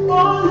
Oh,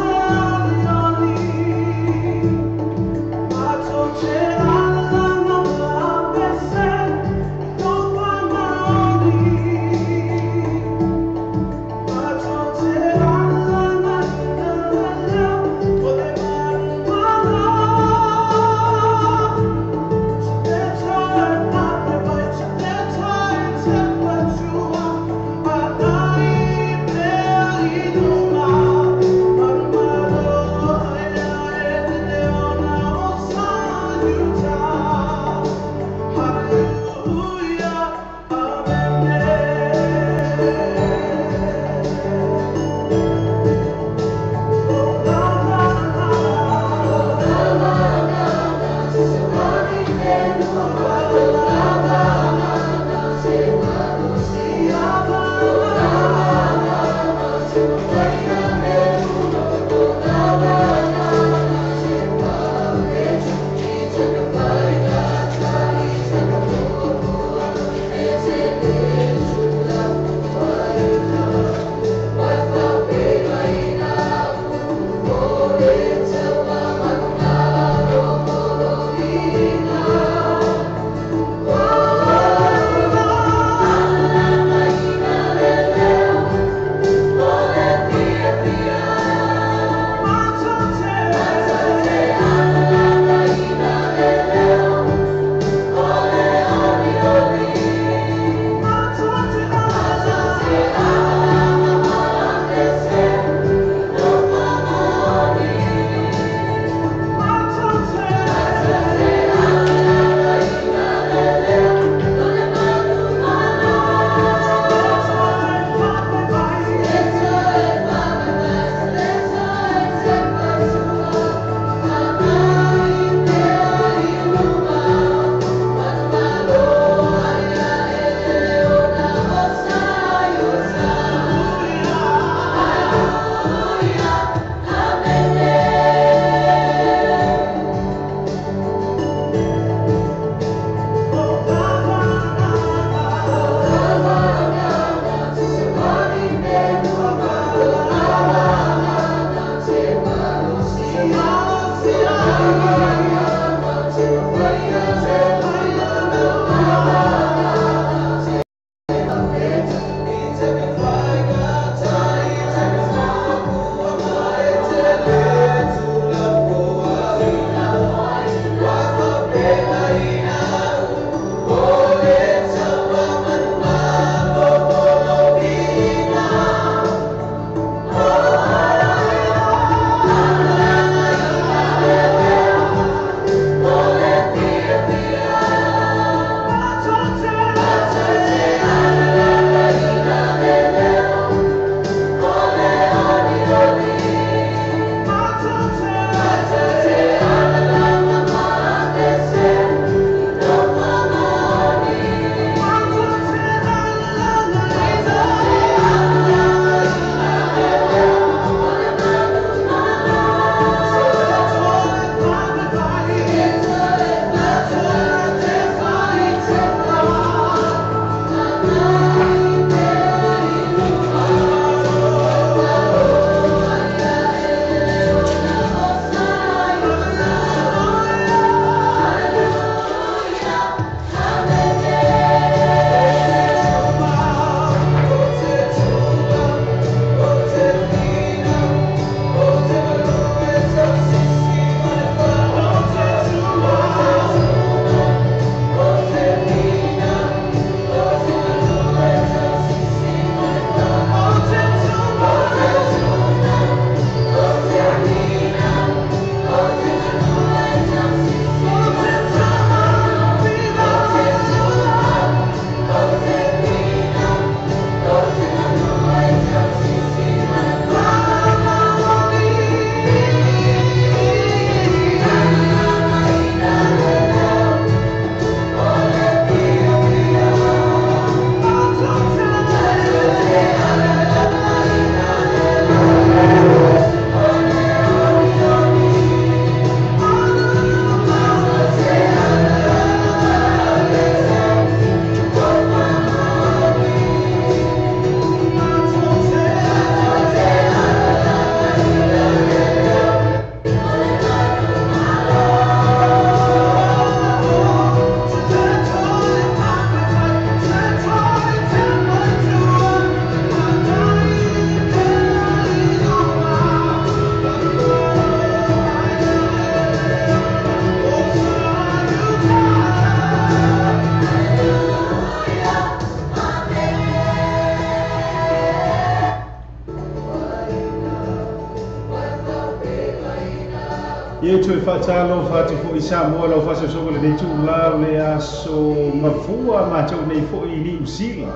Toe faatalofa atu foi Samoa i lau faasoasoaga i lenei itula o le aso Gafua matou nei foi i Niu Sila.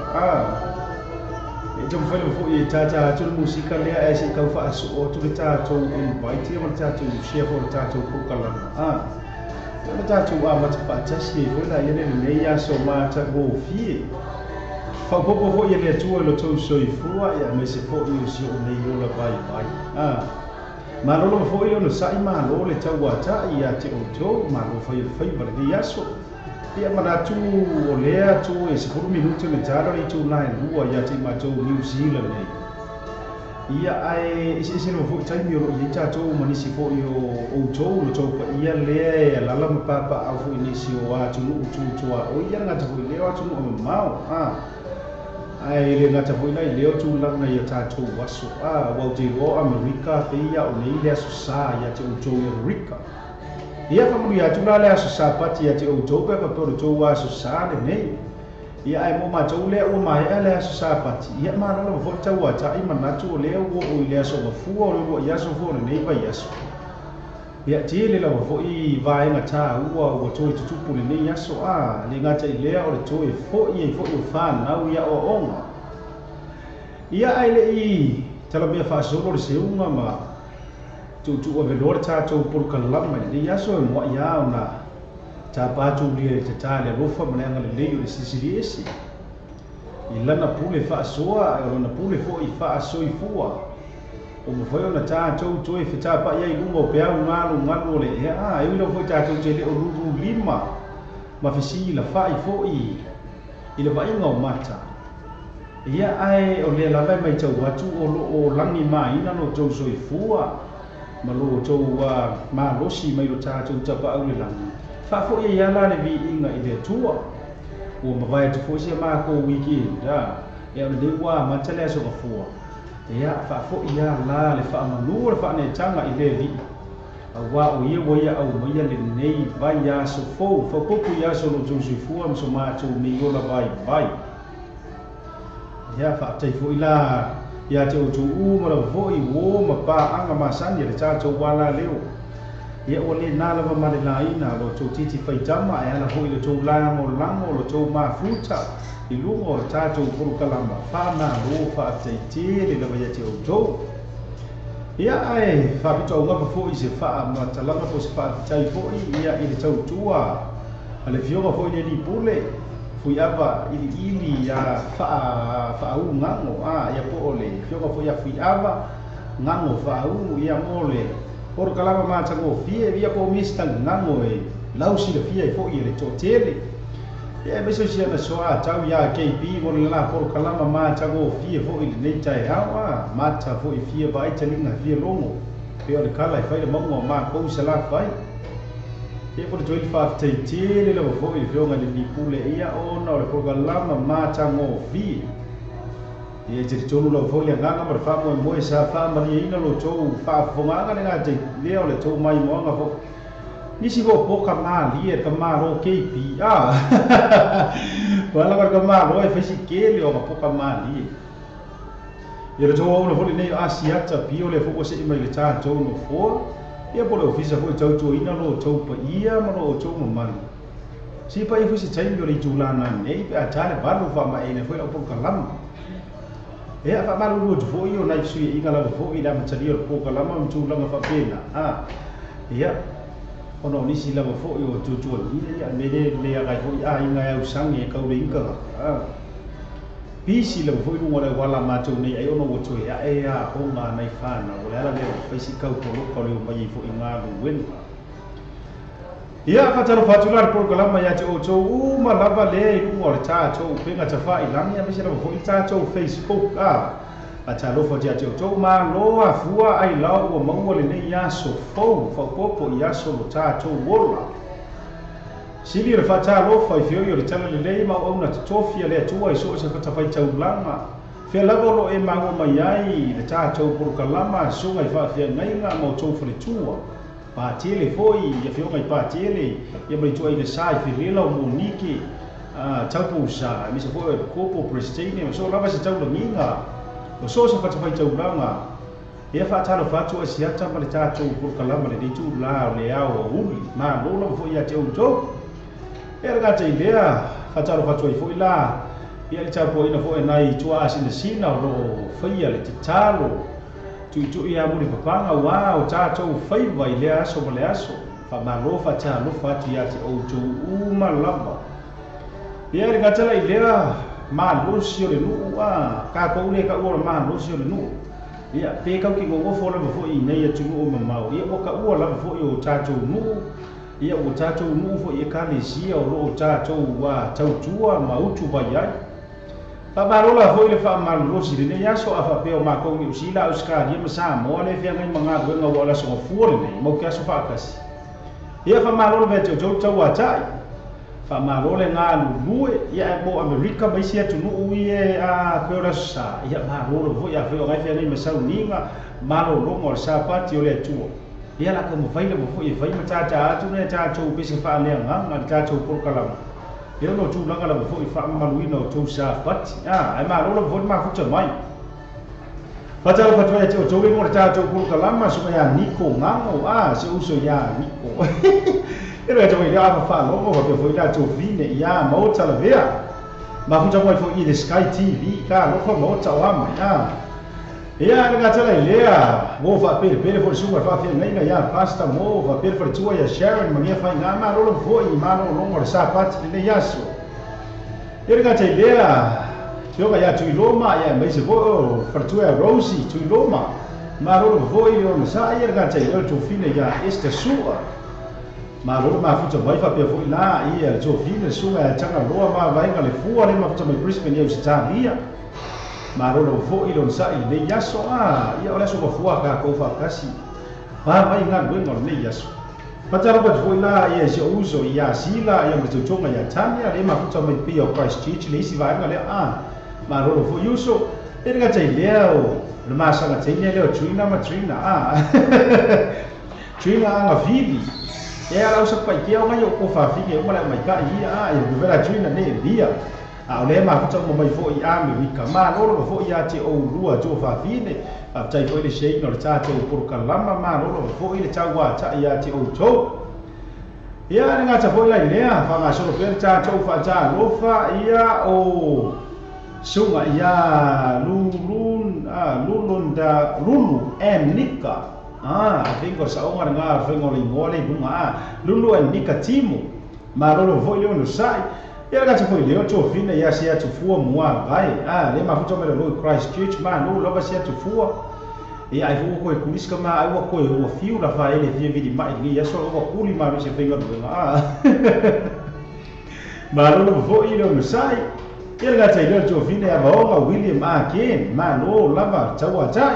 E taumafai lava foi e tātā atu le musika lea ae se i tau faasoo atu le tatou invite ia ma le tatou share foi o le tatou polokalama. Ia ona tatou amata faatasi ai foi laia le lenei aso matagofie. Faaopoopo foi e le Atua i lo tou soifua ia aemaise foi o si ou nei ola vaivai. Malo lava foi le onosai, malo le tauatai ia te outou, malo fai o le faiva lenei aso. Ia manatu o lea toe 10 minute ona tala le itula e 2 ia te i matou New Zealand nei. Ia ae eseese lava foi taimi o lo o i ai tatou ma nisi foi o outou, lo tou paia lea e alaala ma papaau foi i nisi o atunuu tutuaoi, ia le gata foi i lea o atunuu mamao. Ae le gata foi la i lea o tulaga i a tatou aso. Ua ou te iloa o Amerika pei a o nei le Aso Sa ia te outou i Amerika. Ia faamanuia atu la le Aso Sapati ia te outou pe a faapea o le tou Aso Sa lenei. Ia ae mo matou lea ua maea le Aso Sapati, ia malo lava foi le tauatai manatu o lea ua oo i le Aso Gafua o le uluai aso foi o lenei vaiaso. Ia tele lava foi vaega taua ua toe tutupu lenei aso, a le gata i lea o le toe foi ai foi o fanau i aoaoga. Ia ae le i talamea faasolo le seuga ma tuutuuaveloa le tatou polokalama i lenei aso e muai lava ona tapa atu ulia i le tatā le alofa ma le agalelei o le Silisili Ese i lana pule faasoa ae o lana pule foi faasoifua. Ua mafai ona tatou toe fetapa'i ai i luga o peau galugalu o le ea, a e ui lava foi tatou te le o lululima ma fesilafa'i foi i le vaaiga o mata. Ia, ae o lea lava e matau atu o lo o lagimaina lo outou soifua ma lo outou malosi mai lo tatou Tapaau i le lagi. Faafo'i ai lava la le viiga i le Atua. Ua mavae atu foi si a makou weekend, ia o lenei ua amata le Aso Gafua. Ia, faafoi lava la le faamanu o le faaneetaga i le Alii, auā o ia ua ia aumaia lenei vaiaso fou, faaopoopo i aso o lo outou soifua ma so matou nei ola vaivai. Ia, faafetai foi la ia te outou uma lava foi, uō ma paaga masani a le tatou alaleo. Ia, ua le na lava ma le laina lo outou titi faitama e ala foi i lo outou lagolago, lo outou mafuta i luga o le tatou polokalama. Faamalo, faafetai tele lava ia te outou. Ia, ae faapitoaugafa foi se faamatalaga po o se faafetai foi ia i le tautua a le Afioga foi i le Alii Pule Fuiava Iliili ia Faaugago, ia po o le Afioga foi ia Fuiava Gago Faaugu, ia mo le polokalama matagofie, ia po o Mister Gago e lausilafia ai foi e le toatele. Ia aemaise o si ana soatau ia KB mo le la polokalama matagofie foi i lenei taeao, mata foi fia vaai taliga fia logo pei o le kala e fai le mauga o makou i Salafai. Ia po o le toe faafetai tele lava foi i le Afioga i le Alii Pule ia ona o le polokalama matagofie. Ia e talitonu lava foi le agaga ma le faamoemoe sa faamalieina lo outou faafofogaaga le gata i lea o le tou maimoaga foi. Nisi foi o poka malie le kamalo KB. Pala le kamalo e fai si kele o ka poka malie. Ia le tou auauna foi lenei o Asiata Pio lea foi ua se'i mai le tatou nofoa. Ia po o le ofisa foi e tautuaina lo outou paia ma lo outou mamalu. Se i paia foi se taimi o le itula nanei pe a ta le 8 faamaeaina foi lau polokalama. Ia, faamalulu atu foi o nai fesuiaiga lava foi i le amatalia o le polokalama ma tulaga faapena. Ia, ona o nisi lava foi o tuatuagia, ia, me le leaga ai foi aiga e ausage e kau le ika. Pisi lava foi luga o le auala a matou nei ai ona ua toe ae aoga a nai fanau. O le ala lea ua fai si kau poloka o le omai ai foi i galuega. Ia, faatalofa atu la le polokalama ia te outou uma lava lea i luga o le tatou upega tafailagi aemaise lava foi le tatou Facebook. Faatalofa atu ia te outou, malo afua ailao ua maua lenei aso fou faaopoopo i aso lo tatou ola. Sili o le faatalofa i feoi o le talalelei ma auauna totofi a le Atua i so o se fatafaitaulaga. Fea lava o lo o e maua mai ai le tatou polokalama, susuga i faafeagaiga ma outou faletua. Patele foi, i afioga i Patele, ia ma le ituaiga sa i Felela o Monike, Taupo-sa, aemaise foi o Epikopo, Presetene, o so o lava se taulagiga, o so o se fatafaitaulaga. Ia faatalofa atu ai siata ma le tatou polokalama lenei itulā o le ao aoauli. Malo lava foi ia te outou. Ia le gata i lea, faatalofa atu ai foi la ia le tapuaiga foi a nai tuaasinasina o lo o faia le tatalo tuitui ia mulipapaga aua o tatou faiva i lea aso ma le aso. Faamalo faatalofa atu ia te outou uma lava. Ia le gata la i lea malosi o le nuu a tatou le taua o le malosi o le nuu. Ia pe kau ki gogofo lava foi i nei atunuu mamao. Ia ua taua lava foi o tatou nuu. Ia ua tatou nuu foi ekalesia o lo o tatou tautua ma utu vai ai. Faamalo la foi le faamalolosi lenei aso a faapea o matou Niu Sila, Ausetalia ma Samoa le feagai ma galuega ua o le aso gafua lenei mau ke aso faatasi. Ia faamalo lava ia te outou le tauatai. Faamalo le galulue, ia ae mo Amerika ma isi atunuu ia a pei o le aso sa, ia malo lava foi afai o la e feagai ma sauniga malologa o le Sapati o le Atua. Ia la taumafai lava foi e fai ma tātā atu nai a tatou pese faaleagaga i le tatou polokalama. Ia ona o tulaga lava foi faamamaluina o tou Sapati. A, ae malo lava foi le mafuta mai. Faatalofa atu ai ia te outou le igoa o le tatou polokalama, suka ia Niko Gago, a, si ou uso ia Niko. E loe atu foi i lea ava faalogo faapea foi tatou vine ia Maota Lavea. Mafuta mai foi i le Sky TV, talofa Maota o a mai, a. Ia, le gata la i lea, mo faapelepele foi le susuga i le faafeagaiga ia Pastor Mo, faapea le faletua ia Sharon ma Nia Faiga, malo lava foi i malologa o le Sapati lenei aso. Ia le gata i lea, Afioga ia Tuiloma, ia aemaise foi o le faletua ia Rosie Tuiloma, malo lava foi i le onosai, ia le gata i lea o le tofina ia Esther Sua. Malo le mafuta mai faapea foi la ia le tofina le susuga ia Tagaloa ma Vaega le Fua le mafuta mai Brisbane ia Ausetalia. Malo lava foi le onosai i lenei aso. A, ia o le aso mafua a tatou faatasi pa mai galuega o lenei aso. Faatalofa atu foi la ia i si ou uso ia Sila ia ma le tautoga ia Tania le mafuta mai pei o Christchurch le isi vaega lea. A, malo lava foi uso. E le gata i lea o le masaga teine lea o Trina ma Trina. A, Trina Agavili. E ala usa paikea o ngai o ko fafine uma le maikai ia a e vela Trina ne lia. A o lea mafuta uma mai foi i Amerika. Malo lava foi ia te oulua tua fafine. Faafetai foi le seina o le tatou polokalama. Malo lava foi le tauatai ia te outou. Ia le gata foi la i lea, faagasolo pea le tatou faatalofa ia o suga ia Lulun, Lulunda, Lulu and Nika. I think o le saoga lena o le faiga o le igoa le i luga. Lulu and Nika Timo. Malo lava foi le onosai. Ia le gata foi lea o tofina ia se atufua muavae. Le mafuta mai lalo i Christchurch, malo lava se atufua. Ia ai foi ua koe kulisi ka ma ai ua koe ua fiu la faele fia vili mai lenei aso ua kuli malo se faiga luega. Malo lava foi le onosai. Ia le gata i lea o le tofina ia Vaoga William Ken, malo lava tauatai.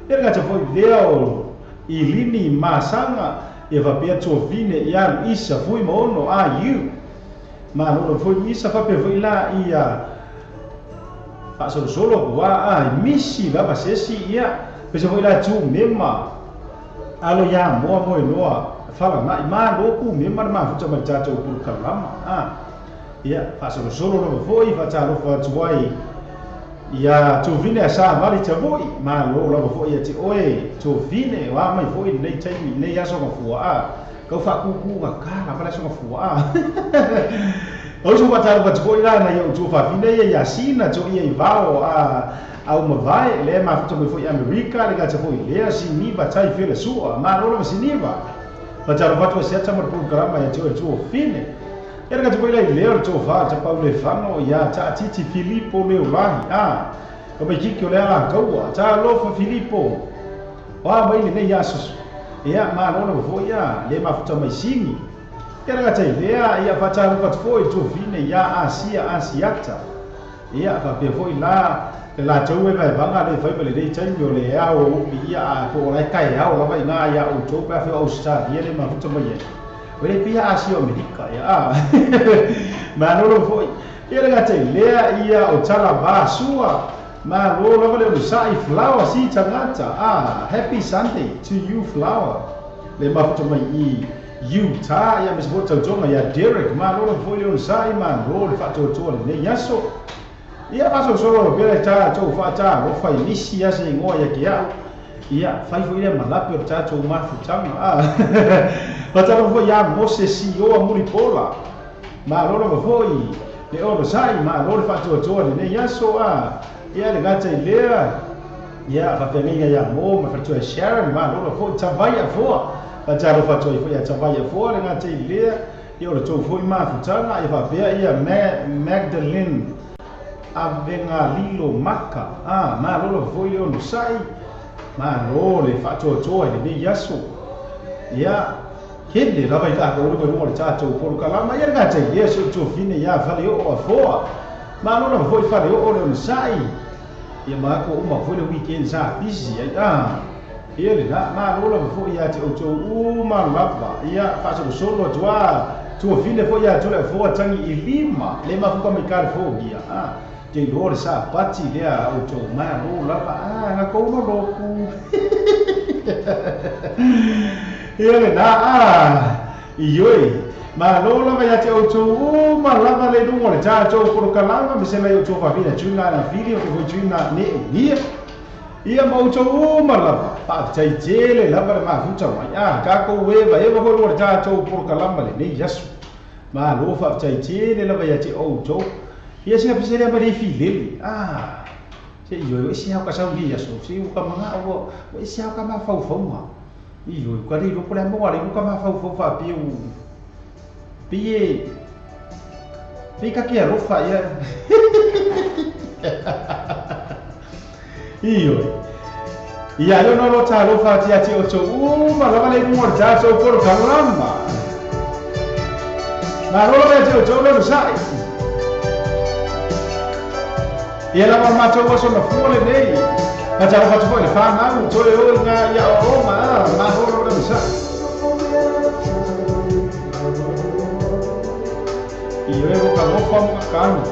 Ia le gata foi lea o Ilini Masaga, ia faapea tofine ia Luisa Fui Maono AU. Malo lava foi Luisa faapea foi la ia faasolosolo ua a misi lava sesi ia pesa foi la tu mema alo ia moa moe noa falanai malo ku mema le mafuta mai le tatou polokalama. Ia faasolosolo lava foi faatalofa atu ai ia tovine a savali tavoi. Malo lava foi ia te oe tovine o a mai foi lenei taimi lenei aso gafua. Kau faakukuga ka lava le aso gafua. O uso faatalofa atu foi la nai ou tuafafine ia ia Sina to ia i vao a au mavae le mafuta mai foi Amerika le gata foi lea Siniva tai fele sua. Malo lava Siniva. Faatalofa atu ai siata ma le polokalama ia te oe tuafine. Ia le gata foi la i lea o le tofa ta pau le fano ia taatiti Filipo Leolahi. O mai kiki o le ala kaua. Talofa Filipo. O a mai lenei aso. Ia malo lava foi ia le mafuta mai Sini. Ia le gata i lea ia faatalofa atu foi tuafine ia Asia Asiata. Ia faapea foi la le latou e vaevaga le fai ma lenei taimi o le ao umi ia a po o la e kaeao lava i ngā ia outou pe a fai o Australia le mafuta mai ai. O le pia Asia o Amerika ia. Malo lava foi. Ia le gata i lea ia o tala vasua. Malo lava le onosai Flower si tagata. Happy Sunday to you Flower. Le mafuta mai i Utah ia mese foi tautoga ia Derek. Malo lava foi le onosai malo le faatoatoa lenei aso. Ia faasolosolo pea le tatou faatalofa i nisi ase igoa ia ke au. Ia fai foi lea malape o le tatou mafutaga. Faatalofa foi ia Mose Sioa Mulipola. Malo lava foi le onosai, malo le faatoatoa lenei aso. Ia le gata i lea, ia faafeagaiga ia Mo ma faletua e Sharon, malo lava foi Tavai Afoa. Faatalofa atu ai foi ia Tavai Afoa le gata i lea, ia o le tou foi mafutaga. Ia faapea ia Magdalene Avegalilo Maka. Malo lava foi le onosai, malo le faatoatoa i lenei aso. Ia kele lava i lakou le luga o le tatou polokalama. Ia le gata i lea, si ou tuafine ia Faleoo Afoa. Malo lava foi Faleoo le onosai. Ia makou uma foi le weekend sa busy ai. Ia lena, malo lava foi ia te outou uma lava. Ia faasolosolo atu tuafine foi ia te Afoa tagi i lima le mafuka mai California. Te iloa le sapati lea outou, malo lava. Gakou loloku. Ia lena, ioe, malo lava ia te outou uma lava le luga o le tatou polokalama, ma se mai outou vavina tuna na fili o te foi tuna ne unia. Ia ma outou uma lava, faafetai tele lava le mafuta mai. Takou eva eva foi luga o le tatou polokalama lenei aso. Malo faafetai tele lava ia te outou. Ia sina piselia ma le filele. Se ioe, ese au ka sauni aso, se u ka manga o, ese au ka mafaufauga. Ioe, ka le iloa po o le a maua le ka mafaufau faapea u pei pei ka ke alofa ia. Ioe. Ia io no lo talofa atu ia te outou uma lava le luga o le tatou polokalama. Malo lava ia te outou le onosai. Ia lava o le matou aso na fua lenei. Faatalofa atu foi le fanau, toe o i ngā ia o ma, malo lava le onosai. Ioe o ka gofa mo ka kanu.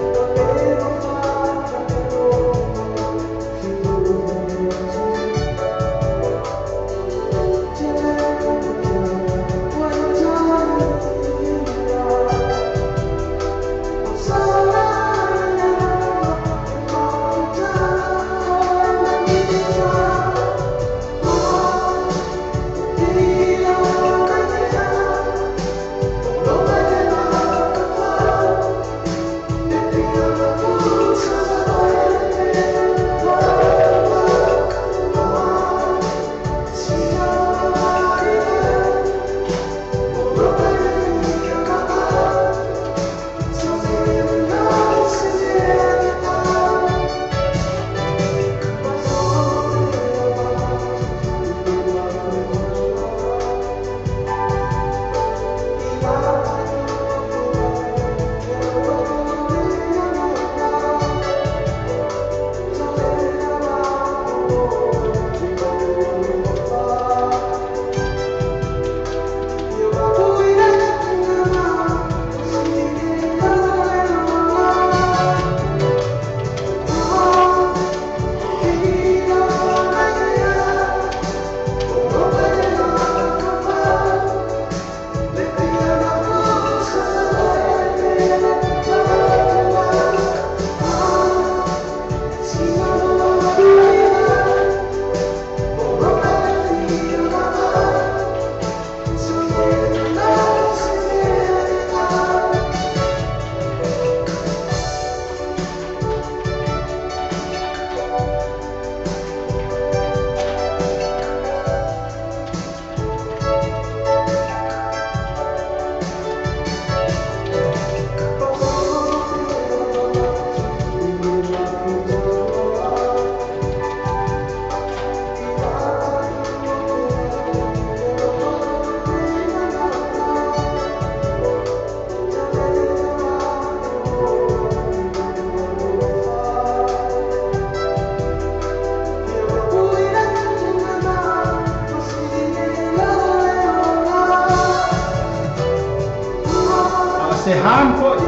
Se han foi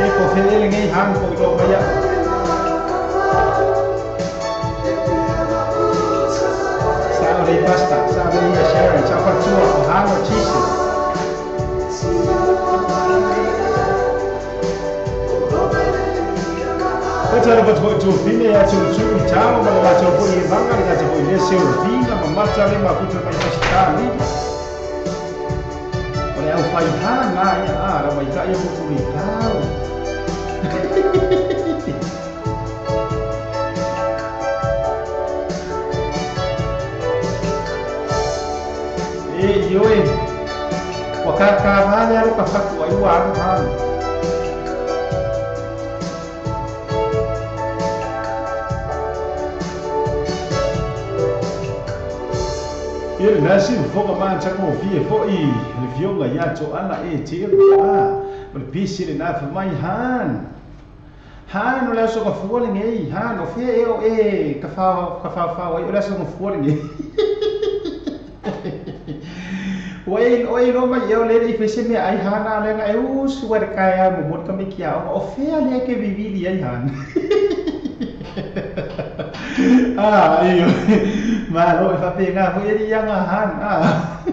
e po fele ngai han foi lo mai. Sa re pasta, sa re ia Sharon, sa fatua o han o cheese. Tala foi tofine ya tsu italo ma la tso foi e vanga le tso foi le se ovina ma mata le mafuta mai fasitali. O le au fai ha na ia a ra mai ta ia mo ni tau. E io e wa ka ka va le ro ka fa ku ai wa ha. Ia nasi foka man chako fie foi le fionga ya to ana e te a o le pisi le na fa mai han han o le so ka fua le nei han o fie e o e ka fa o le so ka fua le nei o e o e no mai e o le i fese me ai hana le nga e u su wa ka ya mo mo ka me kia o fie le ke vivili ai han. Ah, io ma lo fa pena foi ele ia han ah.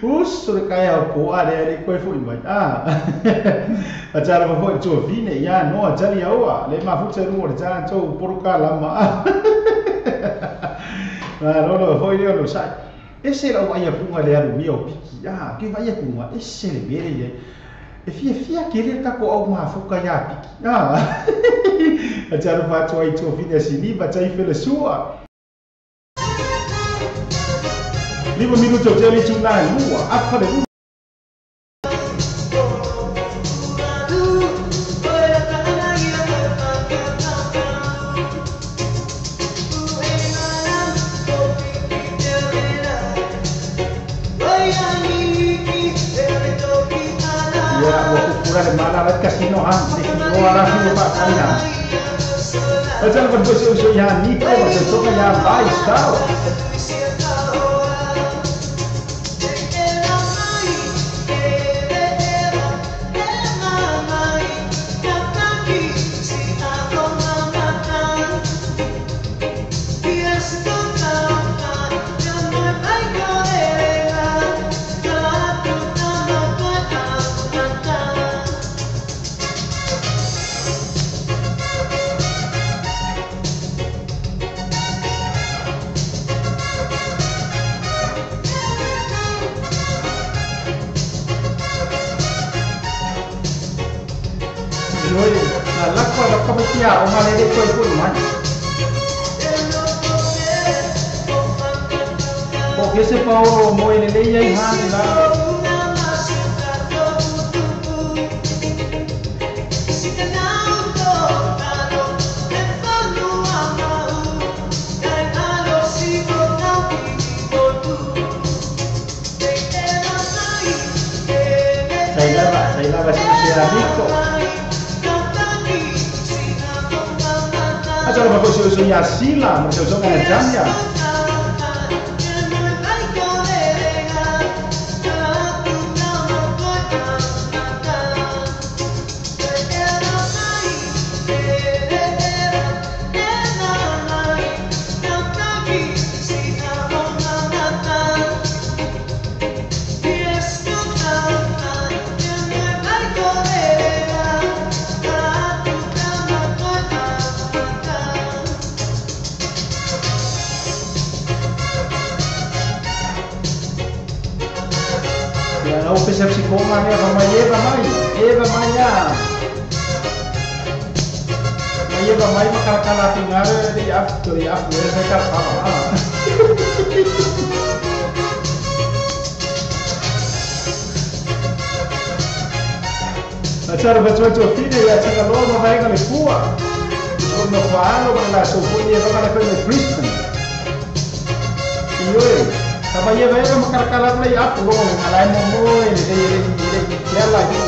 Uso le kai po a le le koi foi mai ah. A tara foi to vine ia no a tali a le ma fu tseru o tsa to poruka lama. Ma lo lo foi le lo sai. Ese la vai a punga le alu mio piki ah, que vai a punga ese le mere ye. E fia fia que ele tá com o ma fuka ya piki ah. A tara fa to ai to vine sini ba tai fele sua. 5 minuto tele tuna lua afa le. Ya, wa kukura le mala la casino han de kilo ala fi pa kalina. Acha lo ko so ya ni ko so ya vai stao. O malere foi por mai. Porque se pau mo ele le ia han la. Sai lava se era rico. Acha lo ko so ya sila, mo so na janya. Eva mai makalakala tingare de af de af de se ka pa. Acha lo to fine ya chaka lo no vai ga le fua. No fa lo la so foi e va le foi Brisbane. Io e taba ye vai makalakala play up lo ala mo mo e de de de la yo.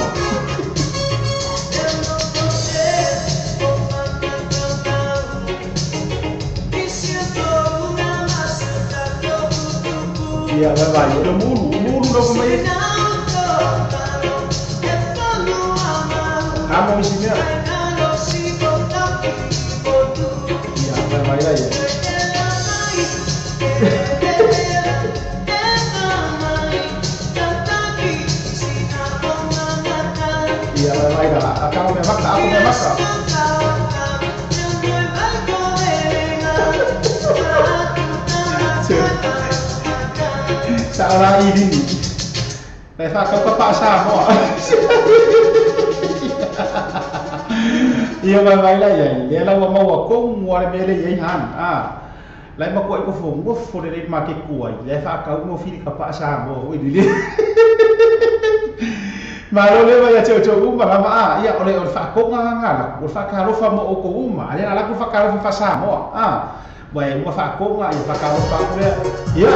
Ya va va, lo mulu, mulu lo come. Amo mi signora. Ya va va ya. Ya va va, acá me mata, acá me mata. La ilini. La whakau ka paa Samoa. Ia mai mai la iai. Lea lau maua kongu ale mele iai han. Lai makua i kofo ngofo le rei ma ke kuai. Lea whakau ngo whiri ka paa Samoa. Ui lili. Malo le vai te o uma lava a ia ole ole whakonga ngala. O whakalofa mo o ko uma. Ale ala ku whakalofa fa Samoa. Wai ua whakonga i whakalofa kure. Ia.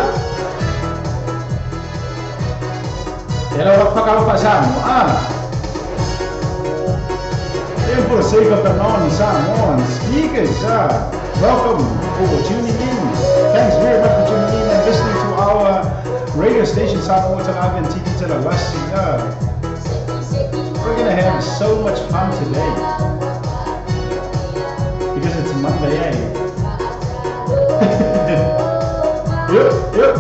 Ela ua whakalofa Samoa. And for the sake of the non-Samoan speakers, welcome for tuning in. Thanks very much for tuning in and listening to our radio station Samoa Telave and TV Telawasi. We're gonna have so much fun today because it's Monday, eh? Yep, yep.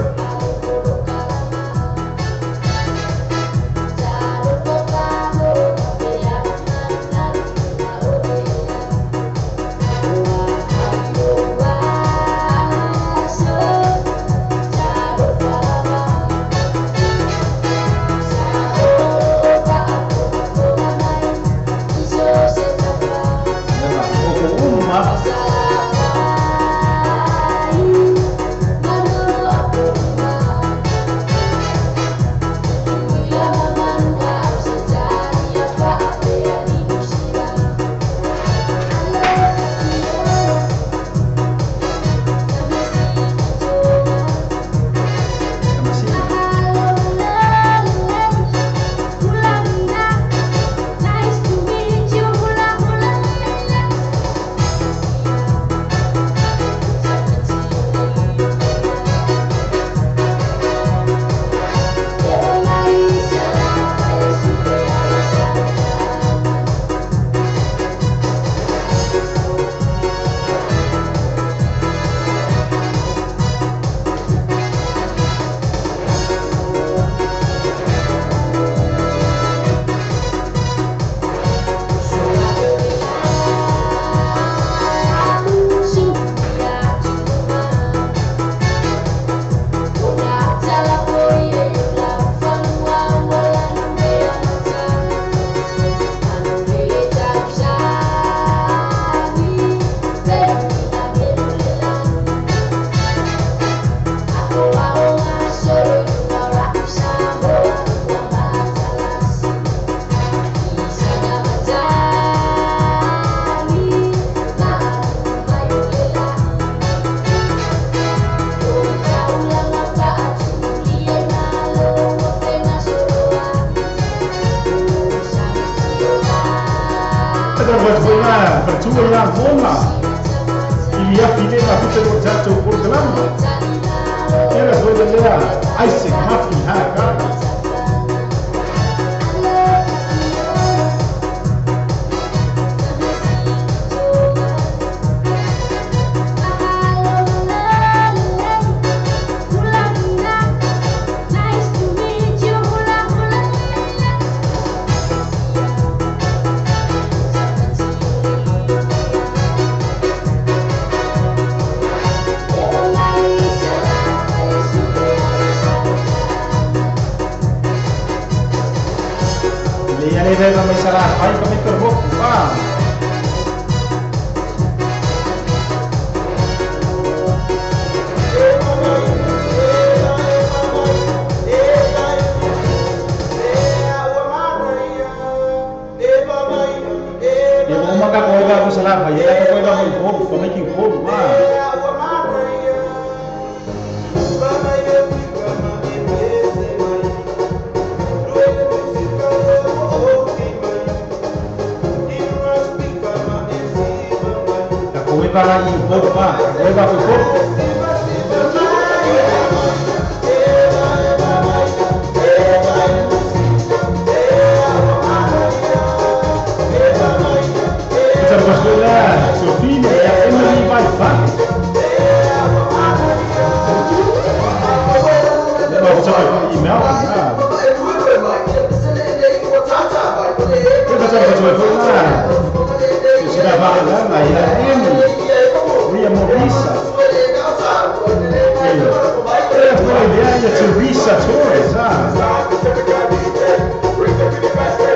Teresa Torres.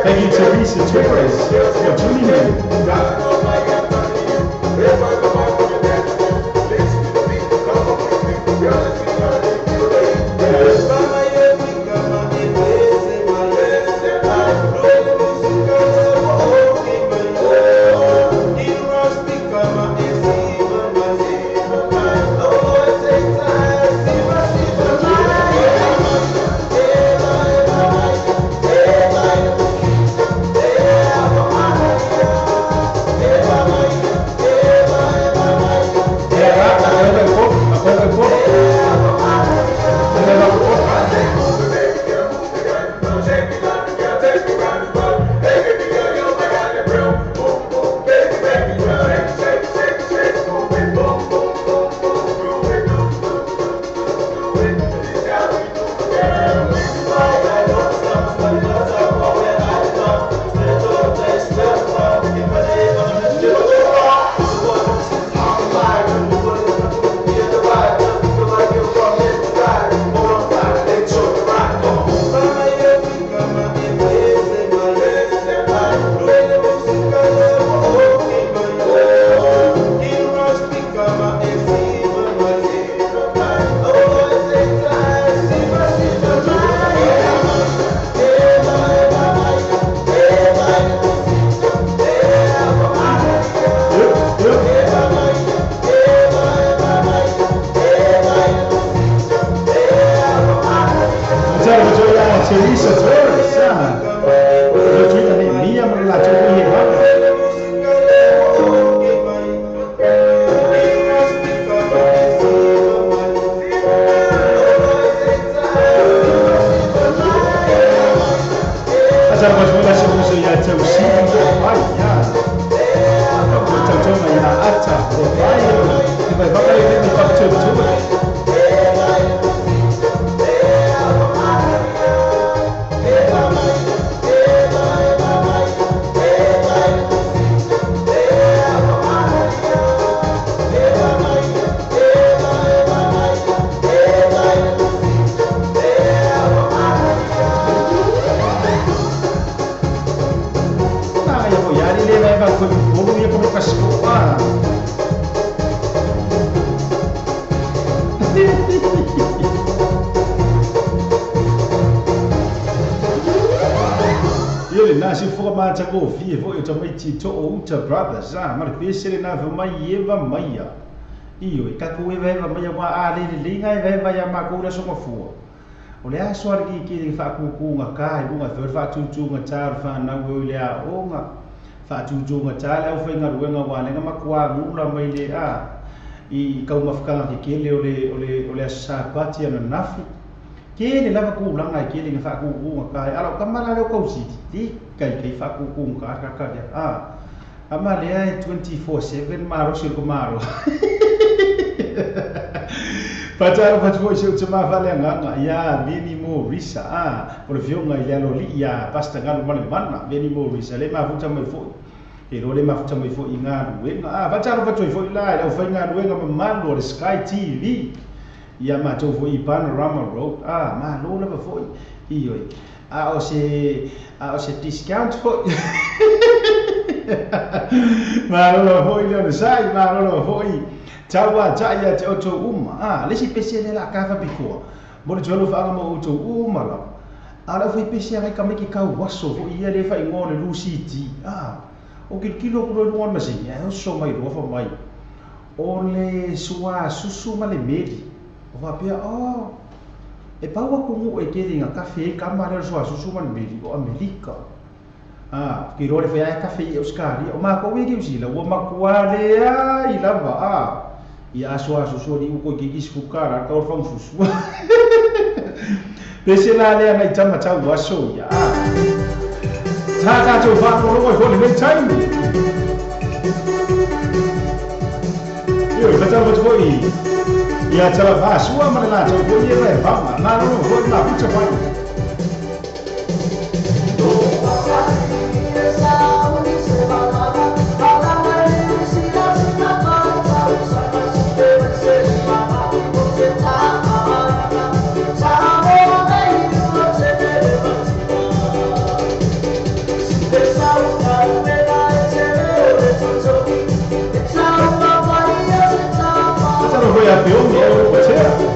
Thank you, Teresa Torres, for tuning in. Teresa Torres, Brothers, mare na mai eva maia. Io e kaku eva eva maia wa a le linga eva eva ia makura so mafua. O le aso ari ki ki fa ku nga ka i nga fa tu tu nga ta fa na wo le a o nga fa tu tu nga ta le o fa nga ruenga wa le nga makua ngula mai le a i kau mafukanga ke kele o le o le sa pati ana nafi. Ke le lava ku langa ke le nga fa ku nga ka ala ka mala le ko si ti kai kai fa ku ku nga ka ka a ama lea 24/7 maro sir ko maro. Pataro patro se o ma vale nga ya mini mo risa a o le fionga ile lo li ya pasta ngalo male mana mini mo risa le ma futa mai fo e lo le ma futa mai fo inga luenga a pataro patro fo ila le fo inga luenga mamalo le Sky TV ya ma to fo i Panorama Road a ma lo le fo i oi a o se discount fo. Malo foi le sai malo foi tawa taia te oto uma a le si pese le la kafa bikoa mo le jolo fa mo oto uma la ala foi pese ai ka meki ka waso foi ia le fa ingo le Lucy D a o ke kilo ko lo ma se ya so mai ro fa mai o le sua susu ma le meli o va pia o e paua ko mo e ke ringa kafe ka ma le sua susu ma le meli o Amerika. Ah, que role foi a café e os cari, o ma ko wiki usila, o ma kuale a ilava a. Ia aso aso so ni uko ki isfukara ka o fang susu. Pese la le ana itama tau aso ya. Ta ta to fa no lo ko le time. Yo, fa ta ko i. Ia tala fa sua ma la to ko ni re fa ma no ko na ku te fa. Time. ia te omi e o tea.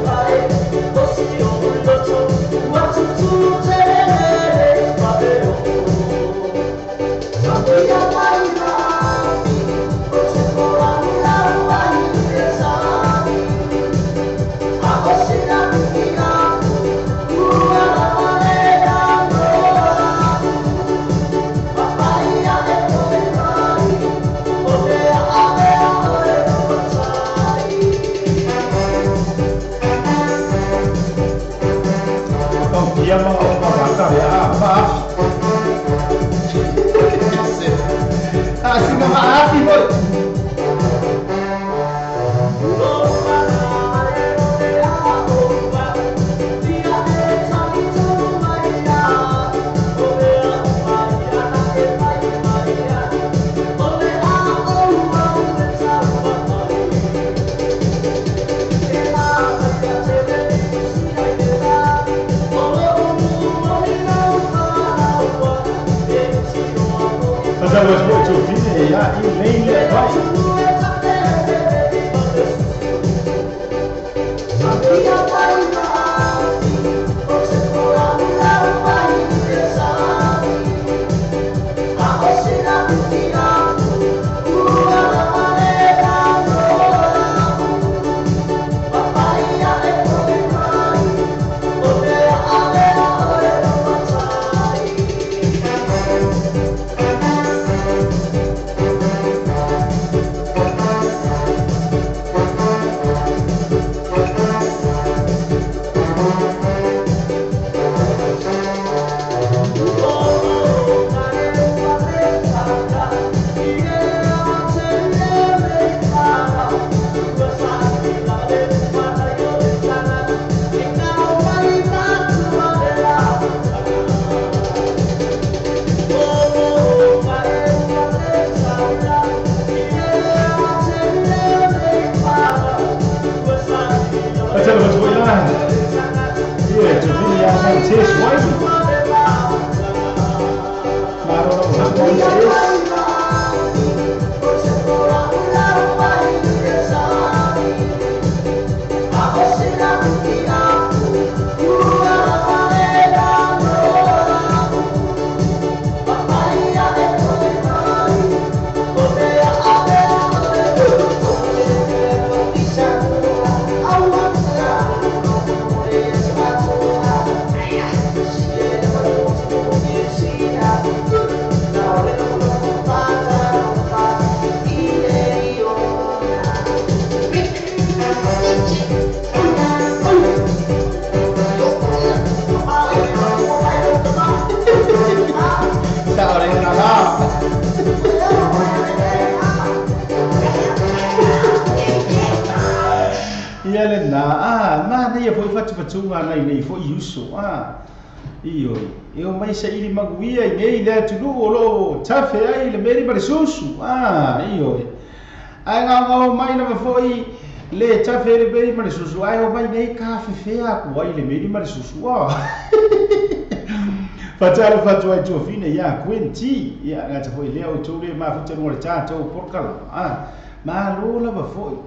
Fatalo fatu ai tuafine ia Quinti ia ngata foi lea o tole ma futa no le tatou porkala a ma lo lava foi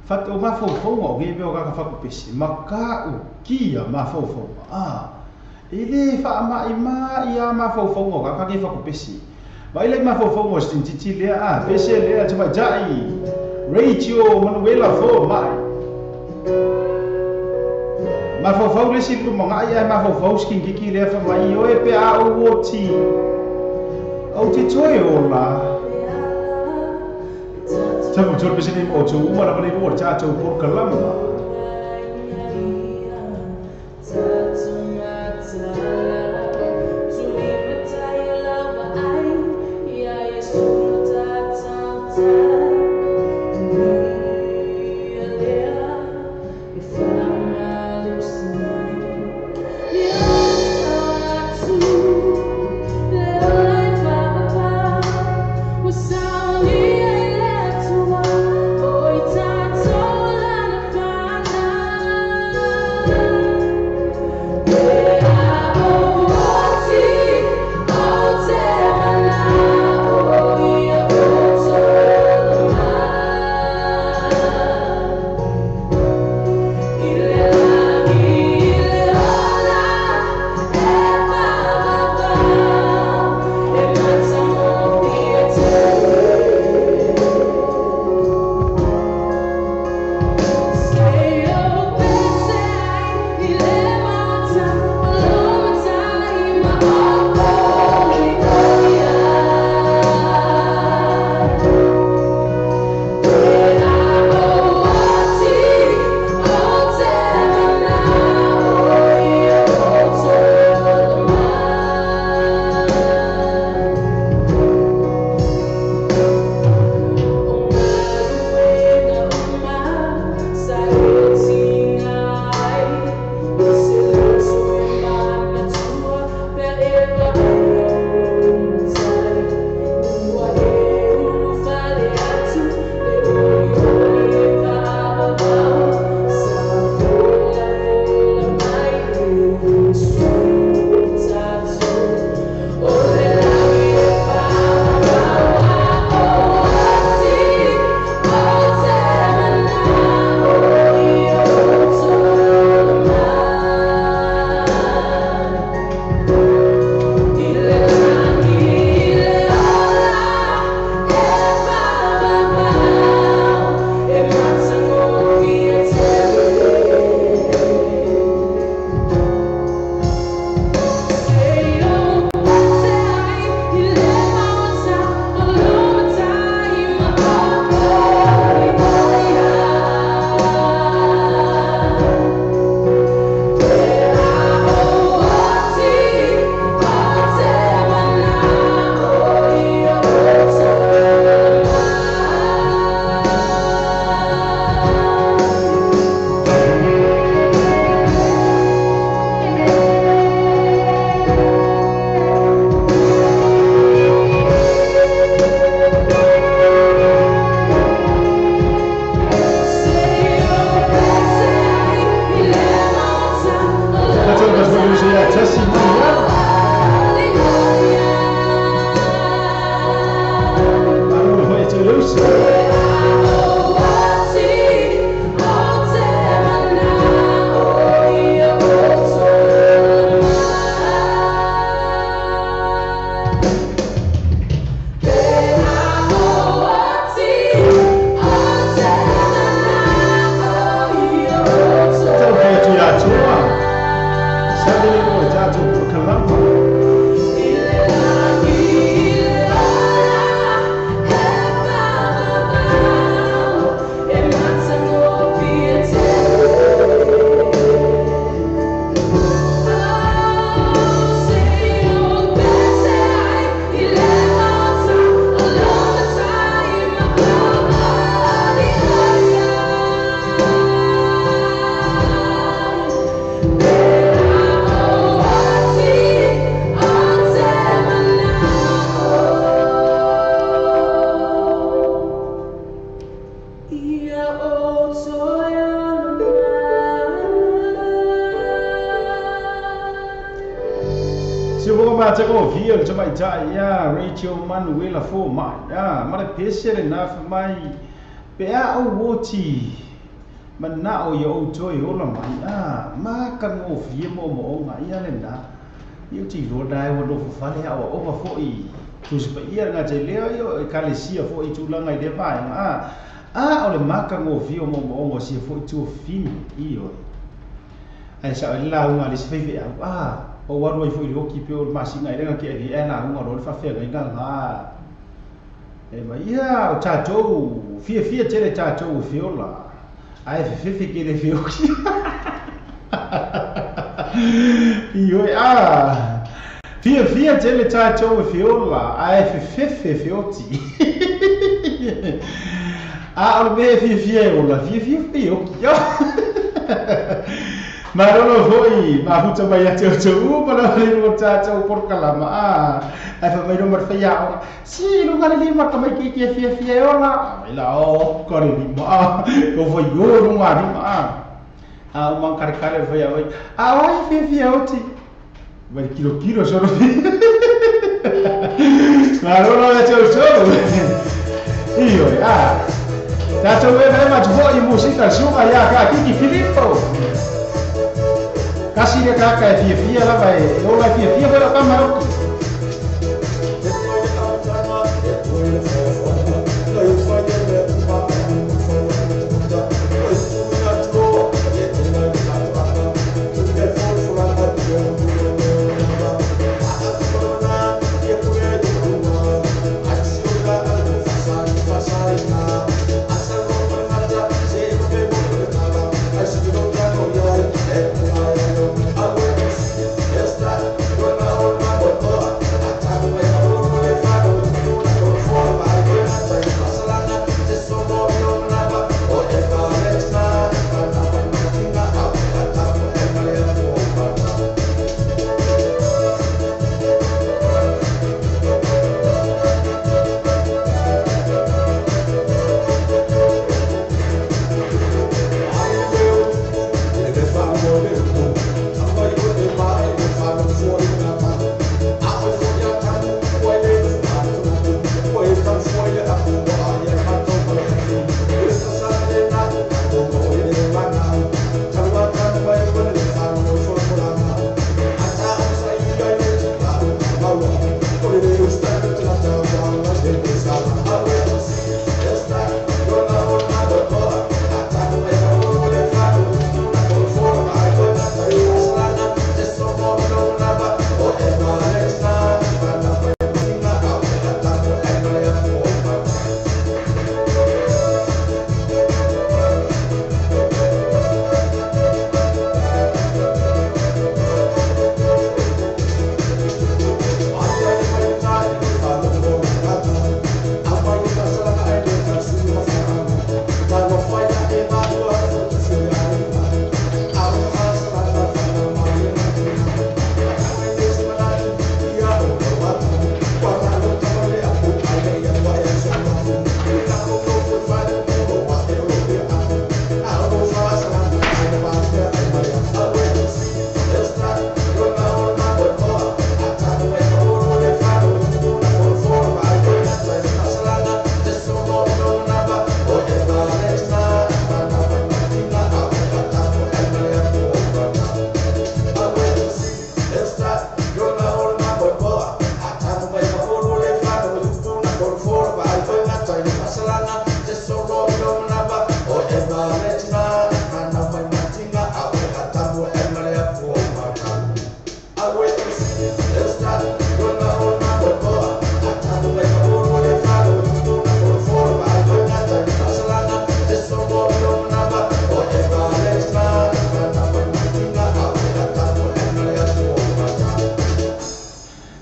fatu o mafaufauga o mea o kaka fakupesi maka o kia mafaufauga a e le faamaʻimaʻi a mafaufauga o kaka ke fakupesi vailai mafaufauga o sitintiti lea a pese lea tamaitaʻi Radio Manuela fo mai mafaufau le isi lumagaʻi ae mafaufau sikigiki lea famai oe pe a ou oti ou te toe ola tapu tolu pese nei mo outou uma lava nei lua le tatou polokalama. Sound. Ia o toe Si o matagofie o le tamaitai ia Rachel Manuela Fomai ma le pese lena fai mai pe a ou oti manao ia outou e ola mai matagofie moomooga ia lena ia ou te iloa lena e ua nofo fale aoaoga foʻi tusi paia le gata i lea ia o ekalesia foʻi i tulaga i lea vaega a o le matagofie o moomooga o sia foʻi tuafine ioe ae sao ai le lauga a le isi faifeau ou alu ai foʻi i le oki pe o le masina ai le ga ke ai lauga loa le faafeagaiga ga e mai ia o tatou fiafia tele tatou e feola ae fefefe ke le feoki ioe fiafia tele tatou e feola ae fefefe feoti a o le mea e fiafia e ola fiafia foi e oki Malolo foi, mafuta mai ia te outou uma lava le luga o tatou polokalama ae fai mai loa ma le faiaoga si luga le lima tamai keiki e fiafia e ola mai la o ka le lima ko fai o luga lima a o mangkarekare le faiaoga a o ai fiafia oti mai kilo kilo solo malolo ia te outou ioe tatou e vae matufoʻi musika suga ia ka Kiki Filipo kasi le kaka e fiafia lava e ola e fiafia foi lau kama e oki.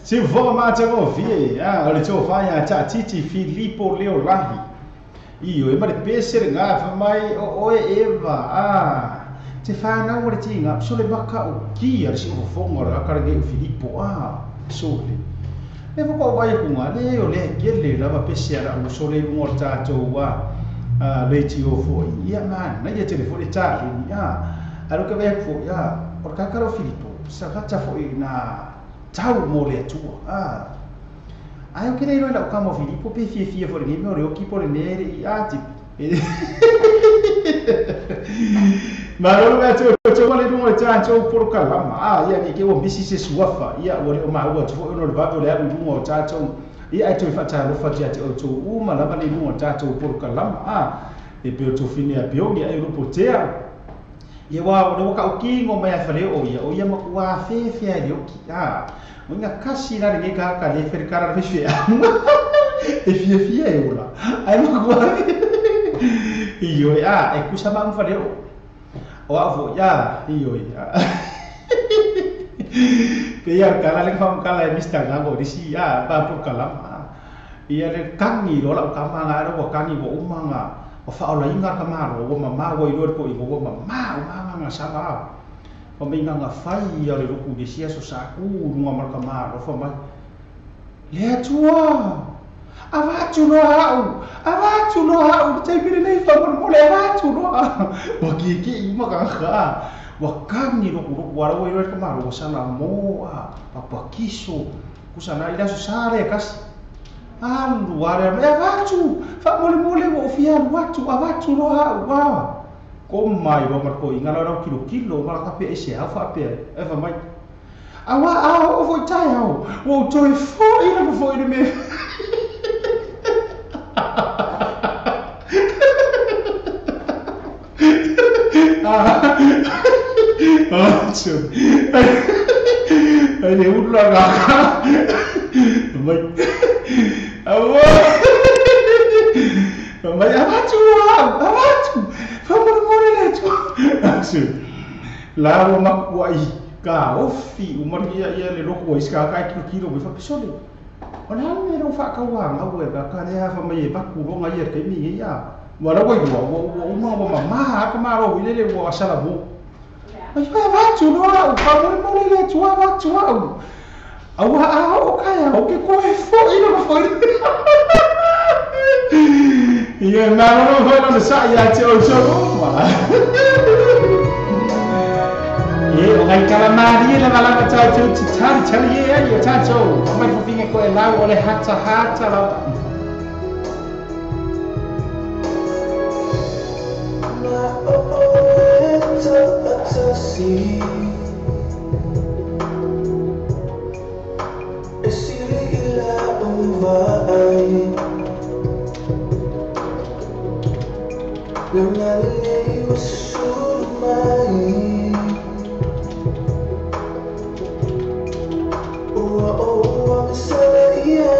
Siufofoga matagofie o le tofa ia Taatiti Filipo Leolahi ioe ma le pese lena fai mai o oe Eva te whanau o le tiga sole maka o kia le siufofoga o le kaka lenei o Filipo sole le foka o vai kuga le o lea kele lava pese ala o sole i luga o le tatou Leitio foi ia ma na ia telefone tali ia alo ka ve foi ia o ka ka Filipo sa ka foi na tau mo le atua ai o ke nei la ka mo Filipo pe fie fie foi ni mo le o ki po le mere i ati ma lo ga tu tu mo le no ta tu por ka la ma ia ni ke o bisi se suafa ia o le o ma o tu foi no le va le alu no ta tu ia ai tu fa ta lo fa tia o tu u ma la le no ta tu por ka la ma e pe o tu fini a pio ia e po tea ia wa o ka o ki ngo mai fa le o ia ma wa fe fe ai o ki a o nga kasi la le ka ka le fer cara fe fe e fie fie e ola ai ma wa io a e kusa ma fa le o a vo ya io ya pe ia kala le fa kala e mista ga go risi ya pa por kala ia le kangi ro la ka ma nga ro kangi wo umanga o fa ola inga ka ma ro wo ma wo iro ko i wo ma ma ma nga sa ba o me nga fai ia le roku de sia so sa ku nga mar ka ma ro fa mai le atua avatu no au avatu no au te pire nei fa mo le avatu no o ki ki ma ka ha wa kangi ro ro wa ro iro ka ma ro sa la mo a pa kiso kusa na ila so sare kas alu are me avatu fa mole mole wo fia avatu avatu no ha wa ko mai ro mar ko inga ro kilo kilo ma ka pe ese ha fa pe e fa mai awa a o fo tai au wo to e fo ina fo ina me ah tsu ai le urla ga mai awo mai avatu avatu fa mo mo le tu tsu la wo ma wa i ka ofi o mar ia ia le loko is ka ka kilo kilo me fa pesole o la me ro fa ka wa nga we ka ka le fa mai ba ku ro nga ia ke mi ia wa ra wa wa uma wa ma ka ma ro ile le wa sala mo mai fa avatu no au fa mo mo le tu avatu au au a o ka ya o ke ko e fo ina fo ia ma ro fo no sa ia te o so ma e o ngai kala mari le bala ka ta tu tari tari ia ia ta to mai fo finga ko e lau o le hata hata la na o e ta si e sili ila uva ai la le o su mai o o o sa ia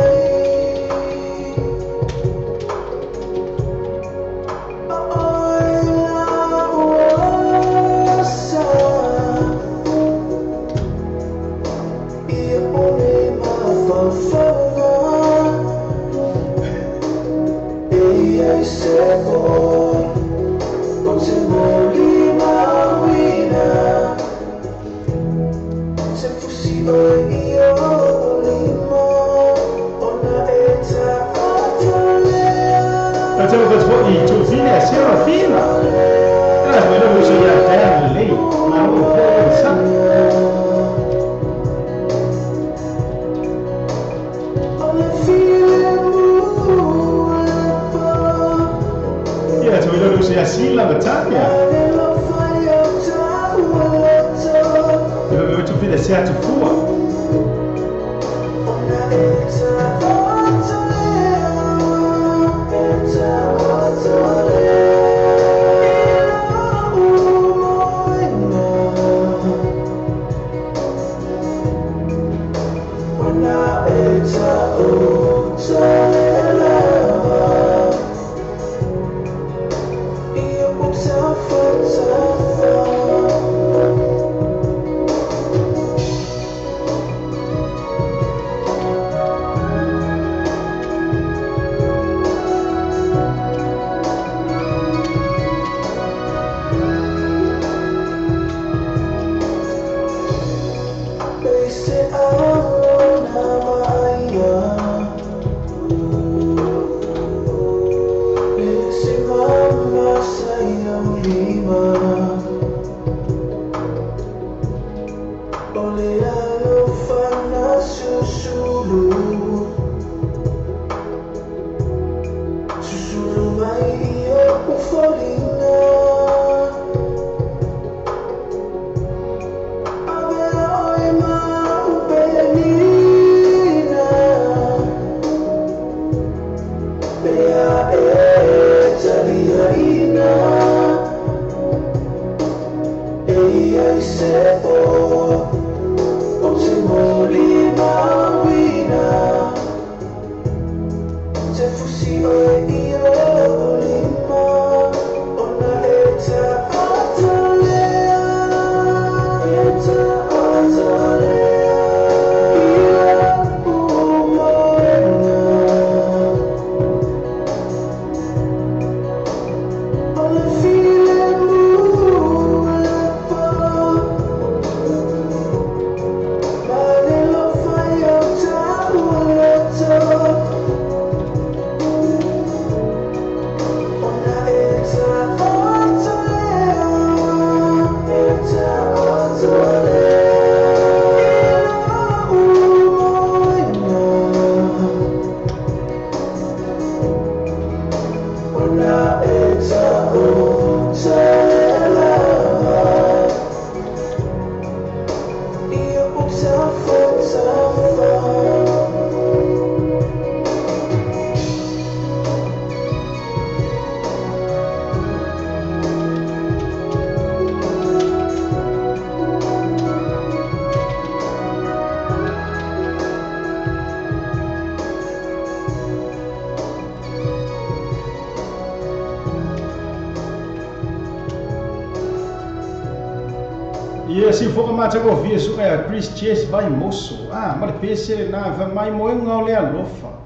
Ia si foka mata ko via suka ya Chris Chase vai moço. Ah, mas pese na vai mai moenga o le alofa.